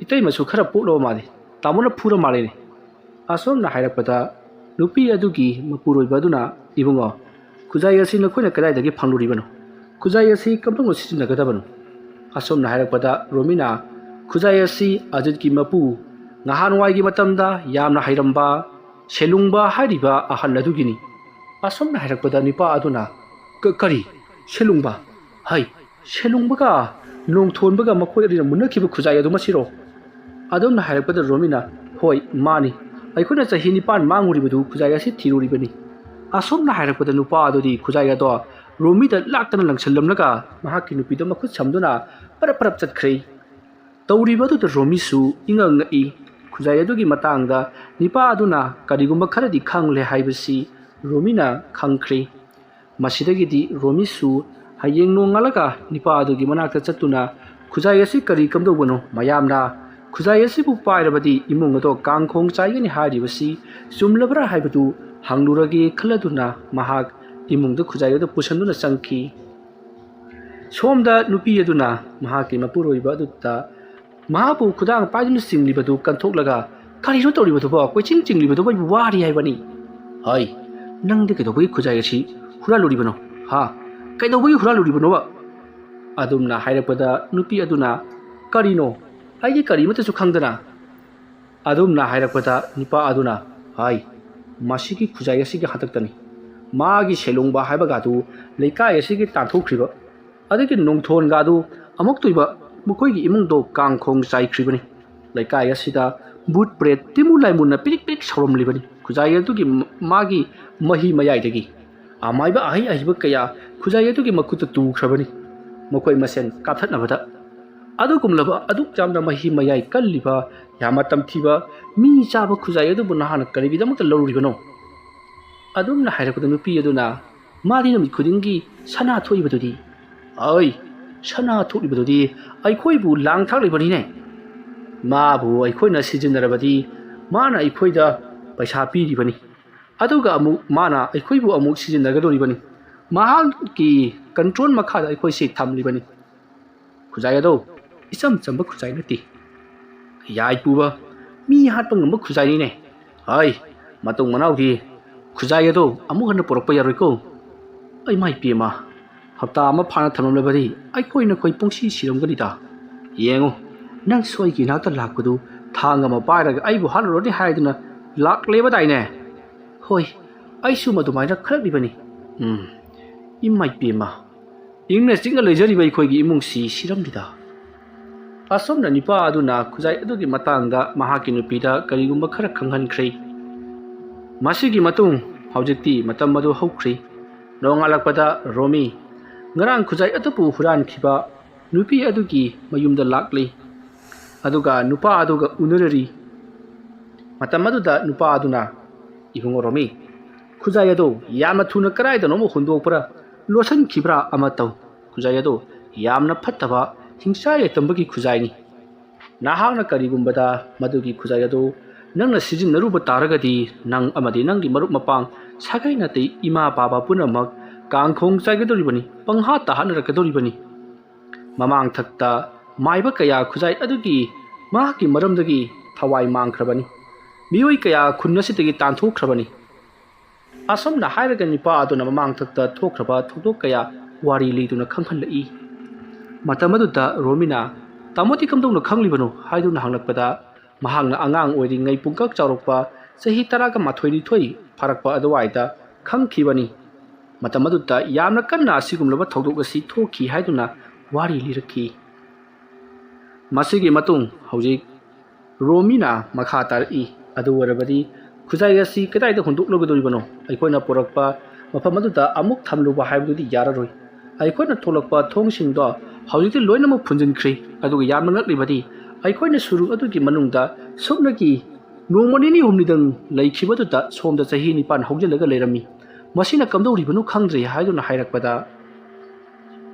ꯏꯇꯩꯃꯁꯨ ꯈꯔ ꯄꯣꯛꯂꯕ ꯃꯥꯜꯂꯤ꯫ ꯇꯥꯃꯣꯅ ꯐꯨꯔ ꯃꯥꯜꯂꯦꯅꯦ"꯫ ꯑꯁꯨꯝꯅ ꯍꯥꯏꯔꯛꯄꯗ ꯅꯨꯄꯤ ꯑꯗꯨꯒꯤ ꯃꯄꯨꯔꯣꯏꯕ ꯑꯗꯨꯅ, "ꯏꯕꯨꯡꯉꯣ, ꯈꯨꯖꯥꯏ ꯑꯁꯤ ꯅꯈꯣꯏꯅ ꯀꯗꯥꯏꯗꯒꯤ ꯐꯪꯂꯨꯔꯤꯕꯅꯣ? ꯈꯨꯖꯥꯏ ꯑꯁꯤ ꯀꯝꯗꯧꯅ ꯁꯤꯖꯤꯟꯅꯒꯗꯕꯅꯣ?" ꯑꯁꯨꯝꯅ ꯍꯥꯏꯔꯛꯄꯗ ꯔꯣꯃꯤꯅ, "ꯈꯨꯖꯥꯏ ꯑꯁꯤ ꯑꯖꯤꯠꯀꯤ ꯃꯄꯨ, ꯅꯍꯥꯟꯋꯥꯏꯒꯤ ꯃꯇꯝꯗ ꯌꯥꯝꯅ ꯍꯩꯔꯝꯕ ꯁꯦꯂꯨꯡꯕ ꯍꯥꯏꯔꯤꯕ ꯑꯍꯜ ꯑꯗꯨꯒꯤꯅꯤ"꯫ ꯑꯁꯨꯝꯅ ꯍꯥꯏꯔꯛꯄꯗ ꯅꯨꯄꯥ ꯑꯗꯨꯅ, "ꯀ-, ꯀꯔꯤ? ꯁꯦꯂꯨꯡꯕ? ꯍꯩ, ꯁꯦꯂꯨꯡꯕꯒ ꯅꯣꯡꯊꯣꯟꯕꯒ ꯃꯈꯣꯏ ꯑꯅꯤꯅ ꯃꯨꯟꯅꯈꯤꯕ ꯈꯨꯖꯥꯏ ꯑꯗꯨꯃꯛꯁꯤꯔꯣ?" ꯑꯗꯨꯝꯅ ꯍꯥꯏꯔꯛꯄꯗ ꯔꯣꯃꯤꯅ, "ꯍꯣꯏ, ꯃꯥꯅꯤ꯫ ꯑꯩꯈꯣꯏꯅ ꯆꯍꯤ ꯅꯤꯄꯥꯟ ꯃꯥꯡꯉꯨꯔꯤꯕꯗꯨ ꯈꯨꯖꯥꯏ ꯑꯁꯤ ꯊꯤꯔꯨꯔꯤꯕꯅꯤ"꯫ ꯑꯁꯨꯝꯅ ꯍꯥꯏꯔꯛꯄꯗ ꯅꯨꯄꯥ ꯑꯗꯨꯗꯤ ꯈꯨꯖꯥꯏ ꯑꯗꯣ ꯔꯣꯃꯤꯗ ꯂꯥꯛꯇꯅ ꯂꯪꯁꯤꯜꯂꯝꯂꯒ ꯃꯍꯥꯛꯀꯤ ꯅꯨꯄꯤꯗ ꯃꯈꯨꯠ ꯁꯝꯗꯨꯅ ꯄꯔꯞ ꯄꯔꯞ ꯆꯠꯈ꯭ꯔꯦ꯫ ꯇꯧꯔꯤꯕ ꯑꯗꯨꯗ ꯔꯣꯃꯤꯁꯨ ꯏꯉꯛ ꯉꯛꯏ꯫ ꯈꯨꯖꯥꯏ ꯑꯗꯨꯒꯤ ꯃꯇꯥꯡꯗ ꯅꯤꯄꯥ ꯑꯗꯨꯅ ꯀꯔꯤꯒꯨꯝꯕ ꯈꯔꯗꯤ ꯈꯪꯂꯦ ꯍꯥꯏꯕꯁꯤ ꯔꯣꯃꯤꯅ ꯈꯪꯈ꯭ꯔꯦ꯫ ꯃꯁꯤꯗꯒꯤꯗꯤ ꯔꯣꯃꯤꯁꯨ ꯍꯌꯦꯡ ꯅꯣꯡꯉꯥꯜꯂꯒ ꯅꯤꯄꯥ ꯑꯗꯨꯒꯤ ꯃꯅꯥꯛꯇ ꯆꯠꯇꯨꯅ, "ꯈꯨꯖꯥꯏ ꯑꯁꯤ ꯀꯔꯤ ꯀꯝꯗꯧꯕꯅꯣ? ꯃꯌꯥꯝꯅ ꯈꯨꯖꯥꯏ ꯑꯁꯤꯕꯨ ꯄꯥꯏꯔꯕꯗꯤ ꯏꯃꯨꯡ ꯑꯗꯣ ꯀꯥꯡꯈꯣꯡ ꯆꯥꯏꯒꯅꯤ ꯍꯥꯏꯔꯤꯕꯁꯤ ꯆꯨꯝꯂꯕ꯭ꯔꯥ ꯍꯥꯏꯕꯗꯨ ꯍꯪꯂꯨꯔꯒꯦ" ꯈꯜꯂꯗꯨꯅ ꯃꯍꯥꯛ ꯏꯃꯨꯡꯗ ꯈꯨꯖꯥꯏ ꯑꯗꯨ ꯄꯨꯁꯟꯗꯨꯅ ꯆꯪꯈꯤ꯫ ꯁꯣꯝꯗ ꯅꯨꯄꯤ ꯑꯗꯨꯅ ꯃꯍꯥꯛꯀꯤ ꯃꯄꯨꯔꯣꯏꯕ ꯑꯗꯨꯗ ꯃꯍꯥꯛꯄꯨ ꯈꯨꯗꯥꯡ ꯄꯥꯏꯗꯨꯅ ꯆꯤꯡꯂꯤꯕꯗꯨ ꯀꯟꯊꯣꯛꯂꯒ, "ꯀꯔꯤꯅꯣ ꯇꯧꯔꯤꯕꯗꯨꯕꯣ? ꯀꯣꯏꯆꯤꯡ ꯆꯤꯡꯂꯤꯕꯗꯨꯕꯣ? ꯑꯩꯕꯨ ꯋꯥꯔꯤ ꯍꯥꯏꯕꯅꯤ꯫ ꯍꯩ, ꯅꯪꯗꯤ ꯀꯩꯗꯧꯕꯒꯤ ꯈꯨꯖꯥꯏ ꯑꯁꯤ ꯍꯨꯔꯥꯜꯂꯨꯔꯤꯕꯅꯣ? ꯍꯥ? ꯀꯩꯗꯧꯕꯒꯤ ꯍꯨꯔꯥꯜꯂꯨꯔꯤꯕꯅꯣꯕ?" ꯑꯗꯨꯝꯅ ꯍꯥꯏꯔꯛꯄꯗ ꯅꯨꯄꯤ ꯑꯗꯨꯅ, "ꯀꯔꯤꯅꯣ? ꯑꯩꯗꯤ ꯀꯔꯤꯃꯠꯇꯁꯨ ꯈꯪꯗꯅ"꯫ ꯑꯗꯨꯝꯅ ꯍꯥꯏꯔꯛꯄꯗ ꯅꯨꯄꯥ ꯑꯗꯨꯅ, "ꯍꯥꯏ, ꯃꯁꯤꯒꯤ ꯈꯨꯖꯥꯏ ꯑꯁꯤꯒꯤ ꯍꯥꯛꯇꯛꯇꯅꯤ ꯃꯥꯒꯤ ꯁꯦꯂꯨꯡꯕ ꯍꯥꯏꯕꯒꯗꯨ ꯂꯩꯀꯥꯏ ꯑꯁꯤꯒꯤ ꯇꯥꯟꯊꯣꯛꯈ꯭ꯔꯤꯕ, ꯑꯗꯨꯒꯤ ꯅꯣꯡꯊꯣꯟꯒꯗꯨ ꯑꯃꯨꯛꯇꯣꯏꯕ ꯃꯈꯣꯏꯒꯤ ꯏꯃꯨꯡꯗꯣ ꯀꯥꯡꯈꯣꯡ ꯆꯥꯏꯈ꯭ꯔꯤꯕꯅꯤ꯫ ꯂꯩꯀꯥꯏ ꯑꯁꯤꯗ ꯚꯨꯠ ꯄ꯭ꯔꯦꯠ ꯇꯤꯃꯨ ꯂꯥꯏꯃꯨꯟꯅ ꯄꯤꯔꯤꯛ ꯄꯤꯔꯤꯛ ꯁꯧꯔꯝꯂꯤꯕꯅꯤ꯫ ꯈꯨꯖꯥꯏ ꯑꯗꯨꯒꯤ ꯃ-, ꯃꯥꯒꯤ ꯃꯍꯤ ꯃꯌꯥꯏꯗꯒꯤ ꯑꯃꯥꯏꯕ ꯑꯍꯩ ꯑꯍꯩꯕ ꯀꯌꯥ ꯈꯨꯖꯥꯏ ꯑꯗꯨꯒꯤ ꯃꯈꯨꯠꯇ ꯇꯨꯈ꯭ꯔꯕꯅꯤ"꯫ ꯃꯈꯣꯏ ꯃꯁꯦꯟ ꯀꯥꯞꯊꯠꯅꯕꯗ꯫ ꯑꯗꯨꯒꯨꯝꯂꯕ ꯑꯗꯨꯛ ꯌꯥꯝꯅ ꯃꯍꯤ ꯃꯌꯥꯏ ꯀꯜꯂꯤꯕ, ꯌꯥꯝꯅ ꯇꯝꯊꯤꯕ, ꯃꯤ ꯆꯥꯕ ꯈꯨꯖꯥꯏ ꯑꯗꯨꯕꯨ ꯅꯍꯥꯛꯅ ꯀꯔꯤꯒꯤꯗꯃꯛꯇ ꯂꯧꯔꯨꯔꯤꯕꯅꯣ? ꯑꯗꯨꯝꯅ ꯍꯥꯏꯔꯛꯄꯗ ꯅꯨꯄꯤ ꯑꯗꯨꯅ, "ꯃꯥꯗꯤ ꯅꯨꯃꯤꯠ ꯈꯨꯗꯤꯡꯒꯤ ꯁꯅꯥ ꯊꯣꯛꯏꯕꯗꯨꯗꯤ?" "ꯑꯩ, ꯁꯅꯥ ꯊꯣꯛꯂꯤꯕꯗꯨꯗꯤ ꯑꯩꯈꯣꯏꯕꯨ ꯂꯥꯡ ꯊꯥꯛꯂꯤꯕꯅꯤꯅꯦ꯫ ꯃꯥꯕꯨ ꯑꯩꯈꯣꯏꯅ ꯁꯤꯖꯤꯟꯅꯔꯕꯗꯤ ꯃꯥꯅ ꯑꯩꯈꯣꯏꯗ ꯄꯩꯁꯥ ꯄꯤꯔꯤꯕꯅꯤ, ꯑꯗꯨꯒ ꯑꯃꯨꯛ ꯃꯥꯅ ꯑꯩꯈꯣꯏꯕꯨ ꯑꯃꯨꯛ ꯁꯤꯖꯤꯟꯅꯒꯗꯧꯔꯤꯕꯅꯤ꯫ ꯃꯍꯥꯛꯀꯤ ꯀꯟꯇ꯭ꯔꯣꯜ ꯃꯈꯥꯗ ꯑꯩꯈꯣꯏꯁꯤ ꯊꯝꯂꯤꯕꯅꯤ꯫ ꯈꯨꯖꯥꯏ ꯑꯗꯣ ꯏꯆꯝ ꯆꯝꯕ ꯈꯨꯖꯥꯏ ꯅꯠꯇꯦ꯫ ꯌꯥꯏ ꯄꯨꯕ, ꯃꯤ ꯍꯥꯠꯄ ꯉꯝꯕ ꯈꯨꯖꯥꯏꯅꯤꯅꯦ꯫ ꯍꯥꯏ, ꯃꯇꯨꯡ ꯃꯅꯥꯎꯗꯤ ꯈꯨꯖꯥꯏ ꯑꯗꯣ ꯑꯃꯨꯛ ꯍꯟꯅ ꯄꯨꯔꯛꯄ ꯌꯥꯔꯣꯏꯀꯣ꯫ ꯑꯩ ꯃꯥꯏ ꯄꯦꯝꯃ, ꯍꯞꯇꯥ ꯑꯃ ꯐꯥꯅ ꯊꯝꯂꯝꯂꯕꯗꯤ ꯑꯩꯈꯣꯏ ꯅꯈꯣꯏ ꯄꯨꯡꯁꯤ ꯁꯤꯔꯝꯒꯅꯤꯗ꯫ ꯌꯦꯡꯉꯨ, ꯅꯪꯁꯨ ꯑꯩꯒꯤ ꯏꯅꯥꯛꯇ ꯂꯥꯛꯄꯗꯨ ꯊꯥꯡ ꯑꯃ ꯄꯥꯏꯔꯒ ꯑꯩꯕꯨ ꯍꯥꯠꯂꯨꯔꯅꯤ ꯍꯥꯏꯗꯨꯅ ꯂꯥꯛꯂꯦꯕꯗꯥꯏꯅꯦ?" "ꯍꯣꯏ, ꯑꯩꯁꯨ ꯃꯗꯨꯃꯥꯏꯅ ꯈꯜꯂꯛꯂꯤꯕꯅꯤ꯫ ꯎꯝ, ꯏꯃꯥꯏ ꯄꯦꯝꯃ, ꯏꯪꯅ ꯆꯤꯛꯅ ꯂꯩꯖꯔꯤꯕ ꯑꯩꯈꯣꯏꯒꯤ ꯏꯃꯨꯡꯁꯤ ꯁꯤꯔꯝꯂꯤꯗ꯫" ꯑꯁꯨꯝꯅ ꯅꯨꯄꯥ ꯑꯗꯨꯅ ꯈꯨꯖꯥꯏ ꯑꯗꯨꯒꯤ ꯃꯇꯥꯡꯗ ꯃꯍꯥꯛꯀꯤ ꯅꯨꯄꯤꯗ ꯀꯔꯤꯒꯨꯝꯕ ꯈꯔ ꯈꯪꯍꯟꯈ꯭ꯔꯦ꯫ ꯃꯁꯤꯒꯤ ꯃꯇꯨꯡ ꯍꯧꯖꯤꯛꯇꯤ ꯃꯇꯝ ꯑꯗꯨ ꯍꯧꯈ꯭ꯔꯦ꯫ ꯅꯣꯡꯉꯥꯜꯂꯛꯄꯗ ꯔꯣꯃꯤ ꯉꯔꯥꯡ ꯈꯨꯖꯥꯏ ꯑꯗꯨꯕꯨ ꯍꯨꯔꯥꯟꯈꯤꯕ ꯅꯨꯄꯤ ꯑꯗꯨꯒꯤ ꯃꯌꯨꯝꯗ ꯂꯥꯛꯂꯤ꯫ ꯑꯗꯨꯒ ꯅꯨꯄꯥ ꯑꯗꯨꯒ ꯎꯅꯔꯔꯤ꯫ ꯃꯇꯝ ꯑꯗꯨꯗ ꯅꯨꯄꯥ ꯑꯗꯨꯅ, "ꯏꯕꯨꯡꯉꯣ ꯔꯣꯃꯤ, ꯈꯨꯖꯥꯏ ꯑꯗꯨ ꯌꯥꯝꯅ ꯊꯨꯅ ꯀꯗꯥꯏꯗꯅꯣꯃ ꯍꯨꯟꯗꯣꯛꯄ꯭ꯔꯥ, ꯂꯣꯠꯁꯤꯟꯈꯤꯕ꯭ꯔꯥ ꯑꯃ ꯇꯧ꯫ ꯈꯨꯖꯥꯏ ꯑꯗꯨ ꯌꯥꯝꯅ ꯐꯠꯇꯕ, ꯍꯤꯡꯁꯥ ꯌꯥꯏꯇꯝꯕꯒꯤ ꯈꯨꯖꯥꯏꯅꯤ꯫ ꯅꯍꯥꯛꯅ ꯀꯔꯤꯒꯨꯝꯕꯗ ꯃꯗꯨꯒꯤ ꯈꯨꯖꯥꯏ ꯑꯗꯨ ꯅꯪꯅ ꯁꯤꯖꯤꯟꯅꯔꯨꯕ ꯇꯥꯔꯒꯗꯤ, ꯅꯪ ꯑꯃꯗꯤ ꯅꯪꯒꯤ ꯃꯔꯨꯞ ꯃꯄꯥꯡ ꯁꯥꯒꯩ ꯅꯥꯇꯩ ꯏꯃꯥ ꯄꯥꯕ ꯄꯨꯝꯅꯃꯛ ꯀꯥꯡꯈꯣꯡ ꯆꯥꯏꯒꯗꯧꯔꯤꯕꯅꯤ, ꯄꯪꯍꯥꯠꯇ ꯍꯥꯠꯅꯔꯛꯀꯗꯧꯔꯤꯕꯅꯤ꯫" ꯃꯃꯥꯡꯊꯛꯇ ꯃꯥꯏꯕ ꯀꯌꯥ ꯈꯨꯖꯥꯏ ꯑꯗꯨꯒꯤ ꯃꯍꯥꯛꯀꯤ ꯃꯔꯝꯗꯒꯤ ꯊꯋꯥꯏ ꯃꯥꯡꯈ꯭ꯔꯕꯅꯤ꯫ ꯃꯤꯑꯣꯏ ꯀꯌꯥ ꯈꯨꯟ ꯑꯁꯤꯗꯒꯤ ꯇꯥꯟꯊꯣꯛꯈ꯭ꯔꯕꯅꯤ꯫ ꯑꯁꯨꯝꯅ ꯍꯥꯏꯔꯒ ꯅꯨꯄꯥ ꯑꯗꯨꯅ ꯃꯃꯥꯡꯊꯛꯇ ꯊꯣꯛꯈ꯭ꯔꯕ ꯊꯧꯗꯣꯛ ꯀꯌꯥ ꯋꯥꯔꯤ ꯂꯤꯗꯨꯅ ꯈꯪꯍꯜꯂꯛꯏ꯫ ꯃꯇꯝ ꯑꯗꯨꯗ ꯔꯣꯃꯤꯅ, "ꯇꯥꯃꯣꯗꯤ ꯀꯝꯗꯧꯅ ꯈꯪꯂꯤꯕꯅꯣ?" ꯍꯥꯏꯗꯨꯅ ꯍꯪꯂꯛꯄꯗ, ꯃꯍꯥꯛꯅ ꯑꯉꯥꯡ ꯑꯣꯏꯔꯤꯉꯩ ꯄꯨꯡꯀꯛ ꯆꯥꯎꯔꯛꯄ, ꯆꯍꯤ ꯇꯔꯥꯒ ꯃꯥꯊꯣꯏ ꯅꯤꯊꯣꯏ ꯐꯥꯔꯛꯄ ꯑꯗꯨꯋꯥꯏꯗ ꯈꯪꯈꯤꯕꯅꯤ꯫ ꯃꯇꯝ ꯑꯗꯨꯗ ꯌꯥꯝꯅ ꯀꯟꯅ ꯑꯁꯤꯒꯨꯝꯂꯕ ꯊꯧꯗꯣꯛ ꯑꯁꯤ ꯊꯣꯛꯈꯤ ꯍꯥꯏꯗꯨꯅ ꯋꯥꯔꯤ ꯂꯤꯔꯛꯈꯤ꯫ ꯃꯁꯤꯒꯤ ꯃꯇꯨꯡ ꯍꯧꯖꯤꯛ ꯔꯣꯃꯤꯅ ꯃꯈꯥ ꯇꯥꯔꯛꯏ꯫ ꯑꯗꯨ ꯑꯣꯏꯔꯕꯗꯤ ꯈꯨꯖꯥꯏ ꯑꯁꯤ ꯀꯗꯥꯏꯗ ꯍꯨꯟꯗꯣꯛꯂꯒꯗꯧꯔꯤꯕꯅꯣ? ꯑꯩꯈꯣꯏꯅ ꯄꯨꯔꯛꯄ ꯃꯐꯝ ꯑꯗꯨꯗ ꯑꯃꯨꯛ ꯊꯝꯂꯨꯕ ꯍꯥꯏꯕꯗꯨꯗꯤ ꯌꯥꯔꯔꯣꯏ꯫ ꯑꯩꯈꯣꯏꯅ ꯊꯣꯛꯂꯛꯄ ꯊꯣꯡꯁꯤꯡꯗꯣ ꯍꯧꯖꯤꯛꯇꯤ ꯂꯣꯏꯅꯃꯛ ꯐꯨꯟꯖꯤꯟꯈ꯭ꯔꯦ꯫ ꯑꯗꯨꯒ ꯌꯥꯝꯅ ꯉꯛꯂꯤꯕꯗꯤ, ꯑꯩꯈꯣꯏꯅ ꯁꯨꯔꯨꯡ ꯑꯗꯨꯒꯤ ꯃꯅꯨꯡꯗ ꯁꯨꯞꯅꯒꯤ ꯅꯣꯡꯃ ꯅꯤꯅꯤ ꯍꯨꯝꯅꯤꯗꯪ ꯂꯩꯈꯤꯕꯗꯨꯗ ꯁꯣꯝꯗ ꯆꯍꯤ ꯅꯤꯄꯥꯟ ꯍꯧꯖꯤꯜꯂꯒ ꯂꯩꯔꯝꯃꯤ꯫ ꯃꯁꯤꯅ ꯀꯝꯗꯧꯔꯤꯕꯅꯣ ꯈꯪꯗ꯭ꯔꯦ ꯍꯥꯏꯗꯨꯅ ꯍꯥꯏꯔꯛꯄꯗ,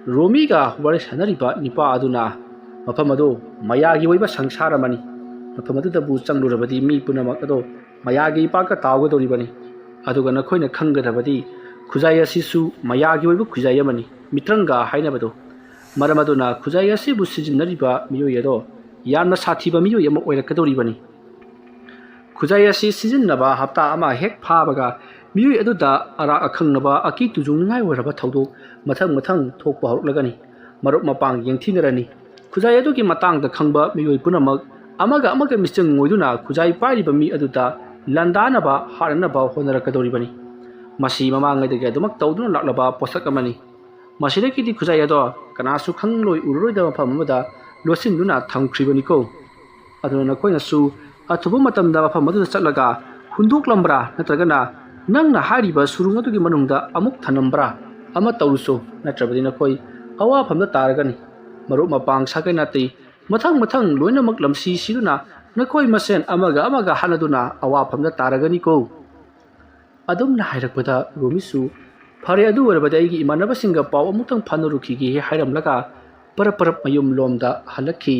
ꯔꯣꯃꯤꯒ ꯋꯥꯔꯤ ꯁꯥꯟꯅꯔꯤꯕ ꯅꯨꯄꯥ ꯑꯗꯨꯅ ꯃꯐꯝ ꯑꯗꯨ ꯃꯌꯥꯒꯤ ꯑꯣꯏꯕ ꯁꯪꯁꯥꯔ ꯑꯃꯅꯤ꯫ ꯃꯐꯝ ꯑꯗꯨꯗꯕꯨ ꯆꯪꯂꯨꯔꯕꯗꯤ ꯃꯤ ꯄꯨꯝꯅꯃꯛ ꯑꯗꯣ ꯃꯌꯥꯒꯤ ꯏꯄꯥꯛꯇ ꯇꯥꯎꯒꯗꯧꯔꯤꯕꯅꯤ꯫ ꯑꯗꯨꯒ ꯅꯈꯣꯏꯅ ꯈꯪꯒꯗꯕꯗꯤ, ꯈꯨꯖꯥꯏ ꯑꯁꯤꯁꯨ ꯃꯌꯥꯒꯤ ꯑꯣꯏꯕ ꯈꯨꯖꯥꯏ ꯑꯃꯅꯤ, ꯃꯤꯇ꯭ꯔꯪꯒ ꯍꯥꯏꯅꯕꯗꯨ꯫ ꯃꯔꯝ ꯑꯗꯨꯅ ꯈꯨꯖꯥꯏ ꯑꯁꯤꯕꯨ ꯁꯤꯖꯤꯟꯅꯔꯤꯕ ꯃꯤꯑꯣꯏ ꯑꯗꯣ ꯌꯥꯝꯅ ꯁꯥꯊꯤꯕ ꯃꯤꯑꯣꯏ ꯑꯃ ꯑꯣꯏꯔꯛꯀꯗꯧꯔꯤꯕꯅꯤ꯫ ꯈꯨꯖꯥꯏ ꯑꯁꯤ ꯁꯤꯖꯤꯟꯅꯕ ꯍꯞꯇꯥ ꯑꯃ ꯍꯦꯛ ꯐꯥꯕꯒ ꯃꯤꯑꯣꯏ ꯑꯗꯨꯗ ꯑꯔꯥꯛ ꯑꯈꯪꯅꯕ ꯑꯀꯤ ꯇꯨꯖꯨꯡꯅꯤꯡꯉꯥꯏ ꯑꯣꯏꯔꯕ ꯊꯧꯗꯣꯛ ꯃꯊꯪ ꯃꯊꯪ ꯊꯣꯛꯄ ꯍꯧꯔꯛꯂꯒꯅꯤ꯫ ꯃꯔꯨꯞ ꯃꯄꯥꯡ ꯌꯦꯡꯊꯤꯅꯔꯅꯤ꯫ ꯈꯨꯖꯥꯏ ꯑꯗꯨꯒꯤ ꯃꯇꯥꯡꯗ ꯈꯪꯕ ꯃꯤꯑꯣꯏ ꯄꯨꯝꯅꯃꯛ ꯑꯃꯒ ꯑꯃꯒ ꯃꯤꯆꯪ ꯑꯣꯏꯗꯨꯅ ꯈꯨꯖꯥꯏ ꯄꯥꯏꯔꯤꯕ ꯃꯤ ꯑꯗꯨꯗ ꯂꯥꯟꯗꯥꯅꯕ, ꯍꯥꯠꯅꯅꯕ ꯍꯣꯠꯅꯔꯛꯀꯗꯧꯔꯤꯕꯅꯤ꯫ ꯃꯁꯤ ꯃꯃꯥꯡꯉꯩꯗꯒꯤ ꯑꯗꯨꯃꯛ ꯇꯧꯗꯨꯅ ꯂꯥꯛꯂꯕ ꯄꯣꯠꯁꯛ ꯑꯃꯅꯤ꯫ ꯃꯁꯤꯗꯒꯤꯗꯤ ꯈꯨꯖꯥꯏ ꯑꯗꯣ ꯀꯅꯥꯁꯨ ꯈꯪꯂꯣꯏ ꯎꯔꯔꯣꯏꯗꯕ ꯃꯐꯝ ꯑꯃꯗ ꯂꯣꯠꯁꯤꯟꯗꯨꯅ ꯊꯝꯈ꯭ꯔꯤꯕꯅꯤꯀꯣ꯫ ꯑꯗꯨꯅ ꯅꯈꯣꯏꯅꯁꯨ ꯑꯊꯨꯕ ꯃꯇꯝꯗ ꯃꯐꯝ ꯑꯗꯨꯗ ꯆꯠꯂꯒ ꯍꯨꯟꯗꯣꯛꯂꯝꯕ꯭ꯔꯥ ꯅꯠꯇ꯭ꯔꯒꯅ ꯅꯪꯅ ꯍꯥꯏꯔꯤꯕ ꯁꯨꯔꯨꯡ ꯑꯗꯨꯒꯤ ꯃꯅꯨꯡꯗ ꯑꯃꯨꯛ ꯊꯝꯂꯝꯕ꯭ꯔꯥ ꯑꯃ ꯇꯧꯔꯨꯁꯨ, ꯅꯠꯇ꯭ꯔꯕꯗꯤ ꯅꯈꯣꯏ ꯑꯋꯥꯐꯝꯗ ꯇꯥꯔꯒꯅꯤ꯫ ꯃꯔꯨꯞ ꯃꯄꯥꯡ ꯁꯥꯒꯩ ꯅꯥꯇꯩ ꯃꯊꯪ ꯃꯊꯪ ꯂꯣꯏꯅꯃꯛ ꯂꯝꯁꯤ ꯁꯤꯗꯨꯅ ꯅꯈꯣꯏ ꯃꯁꯦꯟ ꯑꯃꯒ ꯑꯃꯒ ꯍꯥꯠꯅꯗꯨꯅ ꯑꯋꯥꯐꯝꯗ ꯇꯥꯔꯒꯅꯤꯀꯣ꯫ ꯑꯗꯨꯝꯅ ꯍꯥꯏꯔꯛꯄꯗ ꯔꯣꯃꯤꯁꯨ, "ꯐꯔꯦ, ꯑꯗꯨ ꯑꯣꯏꯔꯕꯗꯤ ꯑꯩꯒꯤ ꯏꯃꯥꯟꯅꯕꯁꯤꯡꯒ ꯄꯥꯎ ꯑꯃꯨꯛꯇꯪ ꯐꯥꯎꯅꯔꯨꯈꯤꯒꯦ" ꯍꯥꯏꯔꯝꯂꯒ ꯄꯔꯞ ꯄꯔꯞ ꯃꯌꯨꯝ ꯂꯣꯝꯗ ꯍꯜꯂꯛꯈꯤ꯫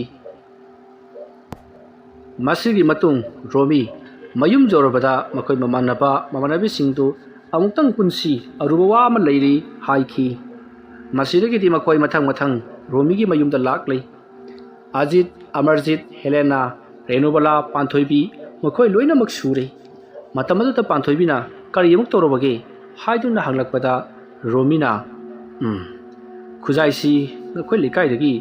ꯃꯁꯤꯒꯤ ꯃꯇꯨꯡ ꯔꯣꯃꯤ ꯃꯌꯨꯝ ꯌꯧꯔꯕꯗ ꯃꯈꯣꯏ ꯃꯃꯥꯟꯅꯕ ꯃꯃꯥꯟꯅꯕꯤꯁꯤꯡꯗꯨ "ꯑꯃꯨꯛꯇꯪ ꯄꯨꯟꯁꯤ, ꯑꯔꯨꯕ ꯋꯥ ꯑꯃ ꯂꯩꯔꯤ" ꯍꯥꯏꯈꯤ꯫ ꯃꯁꯤꯗꯒꯤꯗꯤ ꯃꯈꯣꯏ ꯃꯊꯪ ꯃꯊꯪ ꯔꯣꯃꯤꯒꯤ ꯃꯌꯨꯝꯗ ꯂꯥꯛꯂꯤ꯫ ꯑꯖꯤꯠ, ꯑꯃꯔꯖꯤꯠ, ꯍꯦꯂꯦꯅꯥ, ꯔꯦꯅꯨꯕꯂꯥ, ꯄꯥꯟꯊꯣꯏꯕꯤ, ꯃꯈꯣꯏ ꯂꯣꯏꯅꯃꯛ ꯁꯨꯔꯦ꯫ ꯃꯇꯝ ꯑꯗꯨꯗ ꯄꯥꯟꯊꯣꯏꯕꯤꯅ "ꯀꯔꯤ ꯑꯃꯨꯛ ꯇꯧꯔꯕꯒꯦ?" ꯍꯥꯏꯗꯨꯅ ꯍꯪꯂꯛꯄꯗ ꯔꯣꯃꯤꯅ, "ꯎꯝ, ꯈꯨꯖꯥꯏꯁꯤ ꯑꯩꯈꯣꯏ ꯂꯩꯀꯥꯏꯗꯒꯤ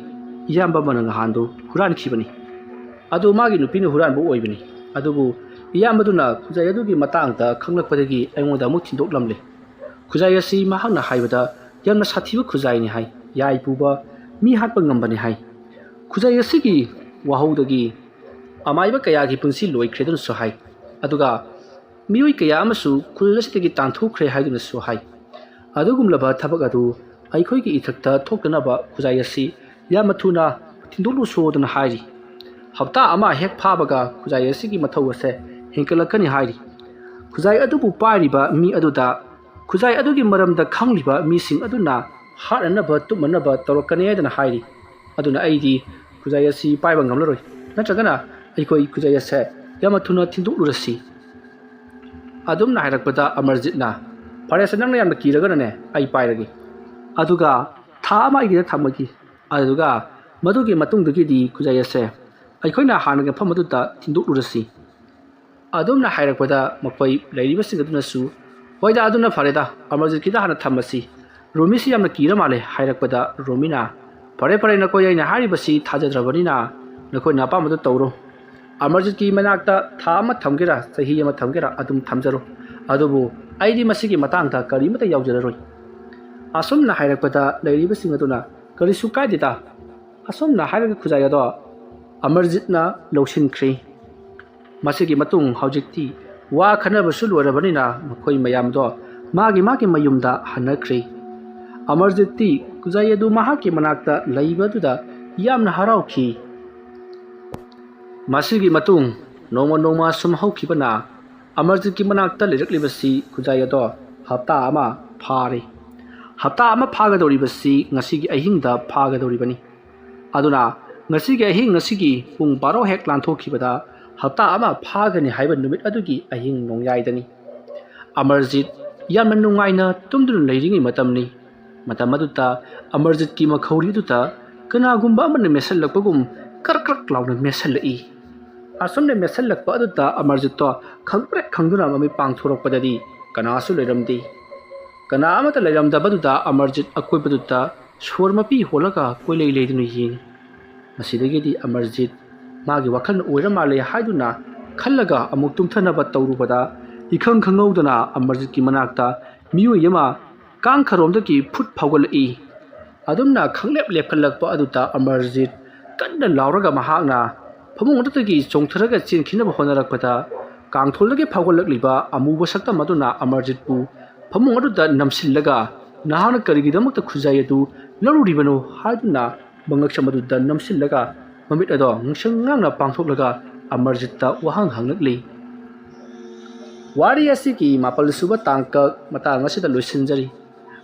ꯏꯌꯥꯝꯕ ꯑꯃꯅ ꯅꯍꯥꯟꯗꯣ ꯍꯨꯔꯥꯟꯈꯤꯕꯅꯤ꯫ ꯑꯗꯨ ꯃꯥꯒꯤ ꯅꯨꯄꯤꯅ ꯍꯨꯔꯥꯟꯕ ꯑꯣꯏꯕꯅꯤ꯫ ꯑꯗꯨꯕꯨ ꯏꯌꯥꯝꯕꯗꯨꯅ ꯈꯨꯖꯥꯏ ꯑꯗꯨꯒꯤ ꯃꯇꯥꯡꯗ ꯈꯪꯂꯛꯄꯗꯒꯤ ꯑꯩꯉꯣꯟꯗ ꯑꯃꯨꯛ ꯊꯤꯟꯗꯣꯛꯂꯝꯂꯦ꯫ ꯈꯨꯖꯥꯏ ꯑꯁꯤ ꯃꯍꯥꯛꯅ ꯍꯥꯏꯕꯗ ꯌꯥꯝꯅ ꯁꯥꯊꯤꯕ ꯈꯨꯖꯥꯏꯅꯤ ꯍꯥꯏ, ꯌꯥꯏ ꯄꯨꯕ, ꯃꯤ ꯍꯥꯠꯄ ꯉꯝꯕꯅꯤ ꯍꯥꯏ꯫ ꯈꯨꯖꯥꯏ ꯑꯁꯤꯒꯤ ꯋꯥꯍꯧꯗꯒꯤ ꯑꯃꯥꯏꯕ ꯀꯌꯥꯒꯤ ꯄꯨꯟꯁꯤ ꯂꯣꯏꯈ꯭ꯔꯦꯗꯨꯅꯁꯨ ꯍꯥꯏ꯫ ꯑꯗꯨꯒ ꯃꯤꯑꯣꯏ ꯀꯌꯥ ꯑꯃꯁꯨ ꯈꯨꯜ ꯑꯁꯤꯗꯒꯤ ꯇꯥꯟꯊꯣꯛꯈ꯭ꯔꯦ" ꯍꯥꯏꯗꯨꯅꯁꯨ ꯍꯥꯏ꯫ ꯑꯗꯨꯒꯨꯝꯂꯕ ꯊꯕꯛ ꯑꯗꯨ ꯑꯩꯈꯣꯏꯒꯤ ꯏꯊꯛꯇ ꯊꯣꯛꯇꯅꯕ ꯈꯨꯖꯥꯏ ꯑꯁꯤ ꯌꯥꯝꯅ ꯊꯨꯅ ꯊꯤꯟꯗꯣꯛꯂꯨꯁꯣꯗꯅ ꯍꯥꯏꯔꯤ꯫ ꯍꯞꯇꯥ ꯑꯃ ꯍꯦꯛ ꯐꯥꯕꯒ ꯈꯨꯖꯥꯏ ꯑꯁꯤꯒꯤ ꯃꯊꯧ ꯑꯁꯦ ꯍꯦꯟꯀꯠꯂꯛꯀꯅꯤ ꯍꯥꯏꯔꯤ꯫ ꯈꯨꯖꯥꯏ ꯑꯗꯨꯕꯨ ꯄꯥꯏꯔꯤꯕ ꯃꯤ ꯑꯗꯨꯗ ꯈꯨꯖꯥꯏ ꯑꯗꯨꯒꯤ ꯃꯔꯝꯗ ꯈꯪꯂꯤꯕ ꯃꯤꯁꯤꯡ ꯑꯗꯨꯅ ꯍꯥꯠꯅꯅꯕ ꯇꯨꯞꯅꯅꯕ ꯇꯧꯔꯛꯀꯅꯤ ꯍꯥꯏꯗꯅ ꯍꯥꯏꯔꯤ꯫ ꯑꯗꯨꯅ ꯑꯩꯗꯤ ꯈꯨꯖꯥꯏ ꯑꯁꯤ ꯄꯥꯏꯕ ꯉꯝꯂꯔꯣꯏ, ꯅꯠꯇ꯭ꯔꯒꯅ ꯑꯩꯈꯣꯏ ꯈꯨꯖꯥꯏ ꯑꯁꯦ ꯌꯥꯝꯅ ꯊꯨꯅ ꯊꯤꯟꯗꯣꯛꯂꯨꯔꯁꯤ꯫ ꯑꯗꯨꯝꯅ ꯍꯥꯏꯔꯛꯄꯗ ꯑꯃꯔꯖꯤꯠꯅ, "ꯐꯔꯦꯁꯦ, ꯅꯪꯅ ꯌꯥꯝꯅ ꯀꯤꯔꯒꯅꯅꯦ, ꯑꯩ ꯄꯥꯏꯔꯒꯦ"꯫ ꯑꯗꯨꯒ ꯊꯥ ꯑꯃ ꯑꯩꯒꯤꯗ ꯊꯝꯃꯒꯤ꯫ ꯑꯗꯨꯒ ꯃꯗꯨꯒꯤ ꯃꯇꯨꯡꯗꯒꯤꯗꯤ ꯈꯨꯖꯥꯏ ꯑꯁꯦ ꯑꯩꯈꯣꯏꯅ ꯍꯥꯟꯅꯒꯤ ꯃꯐꯝ ꯑꯗꯨꯗ ꯊꯤꯟꯗꯣꯛꯂꯨꯔꯁꯤ꯫ ꯑꯗꯨꯝꯅ ꯍꯥꯏꯔꯛꯄꯗ ꯃꯈꯣꯏ ꯂꯩꯔꯤꯕꯁꯤꯡ ꯑꯗꯨꯅꯁꯨ, "ꯍꯣꯏꯗ, ꯑꯗꯨꯅ ꯐꯔꯦꯗ, ꯑꯃꯔꯖꯤꯠꯀꯤꯗ ꯍꯥꯟꯅ ꯊꯝꯃꯁꯤ꯫ ꯔꯣꯃꯤꯁꯤ ꯌꯥꯝꯅ ꯀꯤꯔ ꯃꯥꯜꯂꯦ" ꯍꯥꯏꯔꯛꯄꯗ ꯔꯣꯃꯤꯅ, "ꯐꯔꯦ, ꯐꯔꯦ, ꯅꯈꯣꯏ ꯑꯩꯅ ꯍꯥꯏꯔꯤꯕꯁꯤ ꯊꯥꯖꯗ꯭ꯔꯕꯅꯤꯅ ꯅꯈꯣꯏꯅ ꯑꯄꯥꯝꯕꯗꯨ ꯇꯧꯔꯣ꯫ ꯑꯃꯔꯖꯤꯠꯀꯤ ꯃꯅꯥꯛꯇ ꯊꯥ ꯑꯃ ꯊꯝꯒꯦꯔꯥ, ꯆꯍꯤ ꯑꯃ ꯊꯝꯒꯦꯔꯥ, ꯑꯗꯨꯝ ꯊꯝꯖꯔꯣ꯫ ꯑꯗꯨꯕꯨ ꯑꯩꯗꯤ ꯃꯁꯤꯒꯤ ꯃꯇꯥꯡꯗ ꯀꯔꯤꯃꯠꯇ ꯌꯥꯎꯖꯔꯔꯣꯏ"꯫ ꯑꯁꯨꯝꯅ ꯍꯥꯏꯔꯛꯄꯗ ꯂꯩꯔꯤꯕꯁꯤꯡ ꯑꯗꯨꯅ, "ꯀꯔꯤꯁꯨ ꯀꯥꯏꯗꯦꯗ"꯫ ꯑꯁꯨꯝꯅ ꯍꯥꯏꯔꯒ ꯈꯨꯖꯥꯏ ꯑꯗꯣ ꯑꯃꯔꯖꯤꯠꯅ ꯂꯧꯁꯤꯟꯈ꯭ꯔꯤ꯫ ꯃꯁꯤꯒꯤ ꯃꯇꯨꯡ ꯍꯧꯖꯤꯛꯇꯤ ꯋꯥ ꯈꯟꯅꯕꯁꯨ ꯂꯣꯏꯔꯕꯅꯤꯅ ꯃꯈꯣꯏ ꯃꯌꯥꯝꯗꯣ ꯃꯥꯒꯤ ꯃꯥꯒꯤ ꯃꯌꯨꯝꯗ ꯍꯟꯅꯈ꯭ꯔꯤ꯫ ꯑꯃꯔꯖꯤꯠꯇꯤ ꯈꯨꯖꯥꯏ ꯑꯗꯨ ꯃꯍꯥꯛꯀꯤ ꯃꯅꯥꯛꯇ ꯂꯩꯕꯗꯨꯗ ꯌꯥꯝꯅ ꯍꯔꯥꯎꯈꯤ꯫ ꯃꯁꯤꯒꯤ ꯃꯇꯨꯡ ꯅꯣꯡꯃ ꯅꯣꯡꯃ ꯁꯨꯝ ꯍꯧꯈꯤꯕꯅ ꯑꯃꯔꯖꯤꯠꯀꯤ ꯃꯅꯥꯛꯇ ꯂꯩꯔꯛꯂꯤꯕꯁꯤ ꯈꯨꯖꯥꯏ ꯑꯗꯣ ꯍꯞꯇꯥ ꯑꯃ ꯐꯥꯔꯦ꯫ ꯍꯞꯇꯥ ꯑꯃ ꯐꯥꯒꯗꯧꯔꯤꯕꯁꯤ ꯉꯁꯤꯒꯤ ꯑꯍꯤꯡꯗ ꯐꯥꯒꯗꯧꯔꯤꯕꯅꯤ꯫ ꯑꯗꯨꯅ ꯉꯁꯤꯒꯤ ꯑꯍꯤꯡ ꯑꯁꯤꯒꯤ ꯄꯨꯡ ꯕꯥꯔꯣ ꯍꯦꯛ ꯂꯥꯟꯊꯣꯛꯈꯤꯕꯗ ꯍꯞꯇꯥ ꯑꯃ ꯐꯥꯒꯅꯤ ꯍꯥꯏꯕ ꯅꯨꯃꯤꯠ ꯑꯗꯨꯒꯤ ꯑꯍꯤꯡ ꯅꯣꯡꯌꯥꯏꯗꯅꯤ꯫ ꯑꯃꯔꯖꯤꯠ ꯌꯥꯝꯅ ꯅꯨꯡꯉꯥꯏꯅ ꯇꯨꯝꯗꯨꯅ ꯂꯩꯔꯤꯉꯩ ꯃꯇꯝꯅꯤ꯫ ꯃꯇꯝ ꯑꯗꯨꯗ ꯑꯃꯔꯖꯤꯠꯀꯤ ꯃꯈꯧꯔꯤ ꯑꯗꯨꯗ ꯀꯅꯥꯒꯨꯝꯕ ꯑꯃꯅ ꯃꯦꯠꯁꯤꯜꯂꯛꯄꯒꯨꯝ ꯀ꯭ꯔꯛ ꯀ꯭ꯔꯛ ꯂꯥꯎꯅ ꯃꯦꯠꯁꯤꯜꯂꯛꯏ꯫ ꯑꯁꯨꯝꯅ ꯃꯦꯠꯁꯤꯜꯂꯛꯄ ꯑꯗꯨꯗ ꯑꯃꯔꯖꯤꯠꯇꯣ ꯈꯪꯄ꯭ꯔꯦꯛ ꯈꯪꯗꯨꯅ ꯃꯃꯤꯠ ꯄꯥꯡꯊꯣꯔꯛꯄꯗꯗꯤ ꯀꯅꯥꯁꯨ ꯂꯩꯔꯝꯗꯦ꯫ ꯀꯅꯥ ꯑꯃꯠꯇ ꯂꯩꯔꯝꯗꯕꯗꯨꯗ ꯑꯃꯔꯖꯤꯠ ꯑꯀꯣꯏꯕꯗꯨꯗ ꯁꯣꯔ ꯃꯄꯤ ꯍꯣꯜꯂꯒ ꯀꯣꯏꯂꯩ ꯂꯩꯗꯨꯅ ꯌꯦꯡꯉꯤ꯫ ꯃꯁꯤꯗꯒꯤꯗꯤ ꯑꯃꯔꯖꯤꯠ ꯃꯥꯒꯤ ꯋꯥꯈꯜꯅ ꯑꯣꯏꯔ ꯃꯥꯜꯂꯦ ꯍꯥꯏꯗꯨꯅ ꯈꯜꯂꯒ ꯑꯃꯨꯛ ꯇꯨꯝꯊꯅꯕ ꯇꯧꯔꯨꯕꯗ ꯏꯈꯪ ꯈꯪꯍꯧꯗꯅ ꯑꯃꯔꯖꯤꯠꯀꯤ ꯃꯅꯥꯛꯇ ꯃꯤꯑꯣꯏ ꯑꯃ ꯀꯥꯡꯈꯔꯣꯝꯗꯒꯤ ꯐꯨꯠ ꯐꯥꯎꯒꯠꯂꯛꯏ꯫ ꯑꯗꯨꯝꯅ ꯈꯪꯂꯦꯞ ꯂꯦꯞꯈꯠꯂꯛꯄ ꯑꯗꯨꯗ ꯑꯃꯔꯖꯤꯠ ꯀꯟꯅ ꯂꯥꯎꯔꯒ ꯃꯍꯥꯛꯅ ꯐꯃꯨꯡ ꯑꯗꯨꯗꯒꯤ ꯆꯣꯡꯊꯔꯒ ꯆꯦꯟꯈꯤꯅꯕ ꯍꯣꯠꯅꯔꯛꯄꯗ ꯀꯥꯡꯊꯣꯜꯗꯒꯤ ꯐꯥꯎꯒꯠꯂꯛꯂꯤꯕ ꯑꯃꯨꯕ ꯁꯛꯇꯝ ꯑꯗꯨꯅ ꯑꯃꯔꯖꯤꯠꯄꯨ ꯐꯃꯨꯡ ꯑꯗꯨꯗ ꯅꯝꯁꯤꯜꯂꯒ ꯅꯍꯥꯛꯅ ꯀꯔꯤꯒꯤꯗꯃꯛꯇ ꯈꯨꯖꯥꯏ ꯑꯗꯨ ꯂꯧꯔꯨꯔꯤꯕꯅꯣ?" ꯍꯥꯏꯗꯨꯅ ꯃꯉꯛꯁꯝ ꯑꯗꯨꯗ ꯅꯝꯁꯤꯜꯂꯒ ꯃꯃꯤꯠ ꯑꯗꯣ ꯉꯥꯡꯁꯪ ꯉꯥꯡꯅ ꯄꯥꯡꯊꯣꯛꯂꯒ ꯑꯃꯔꯖꯤꯠꯇ ꯋꯥꯍꯪ ꯍꯪꯂꯛꯂꯤ꯫ ꯋꯥꯔꯤ ꯑꯁꯤꯒꯤ ꯃꯥꯄꯜ ꯁꯨꯕ ꯇꯥꯡꯀꯛ ꯃꯇꯥꯡ ꯑꯁꯤꯗ ꯂꯣꯏꯁꯤꯟꯖꯔꯤ꯫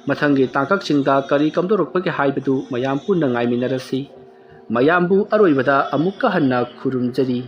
ꯃꯊꯪꯒꯤ ꯇꯥꯡꯀꯛꯁꯤꯡꯗ ꯀꯔꯤ ꯀꯝꯗꯧꯔꯛꯄꯒꯦ ꯍꯥꯏꯕꯗꯨ ꯃꯌꯥꯝ ꯄꯨꯟꯅ ꯉꯥꯏꯃꯤꯟꯅꯔꯁꯤ꯫ ꯃꯌꯥꯝꯕꯨ ꯑꯔꯣꯏꯕꯗ ꯑꯃꯨꯛꯀ ꯍꯟꯅ ꯈꯨꯔꯨꯝꯖꯔꯤ꯫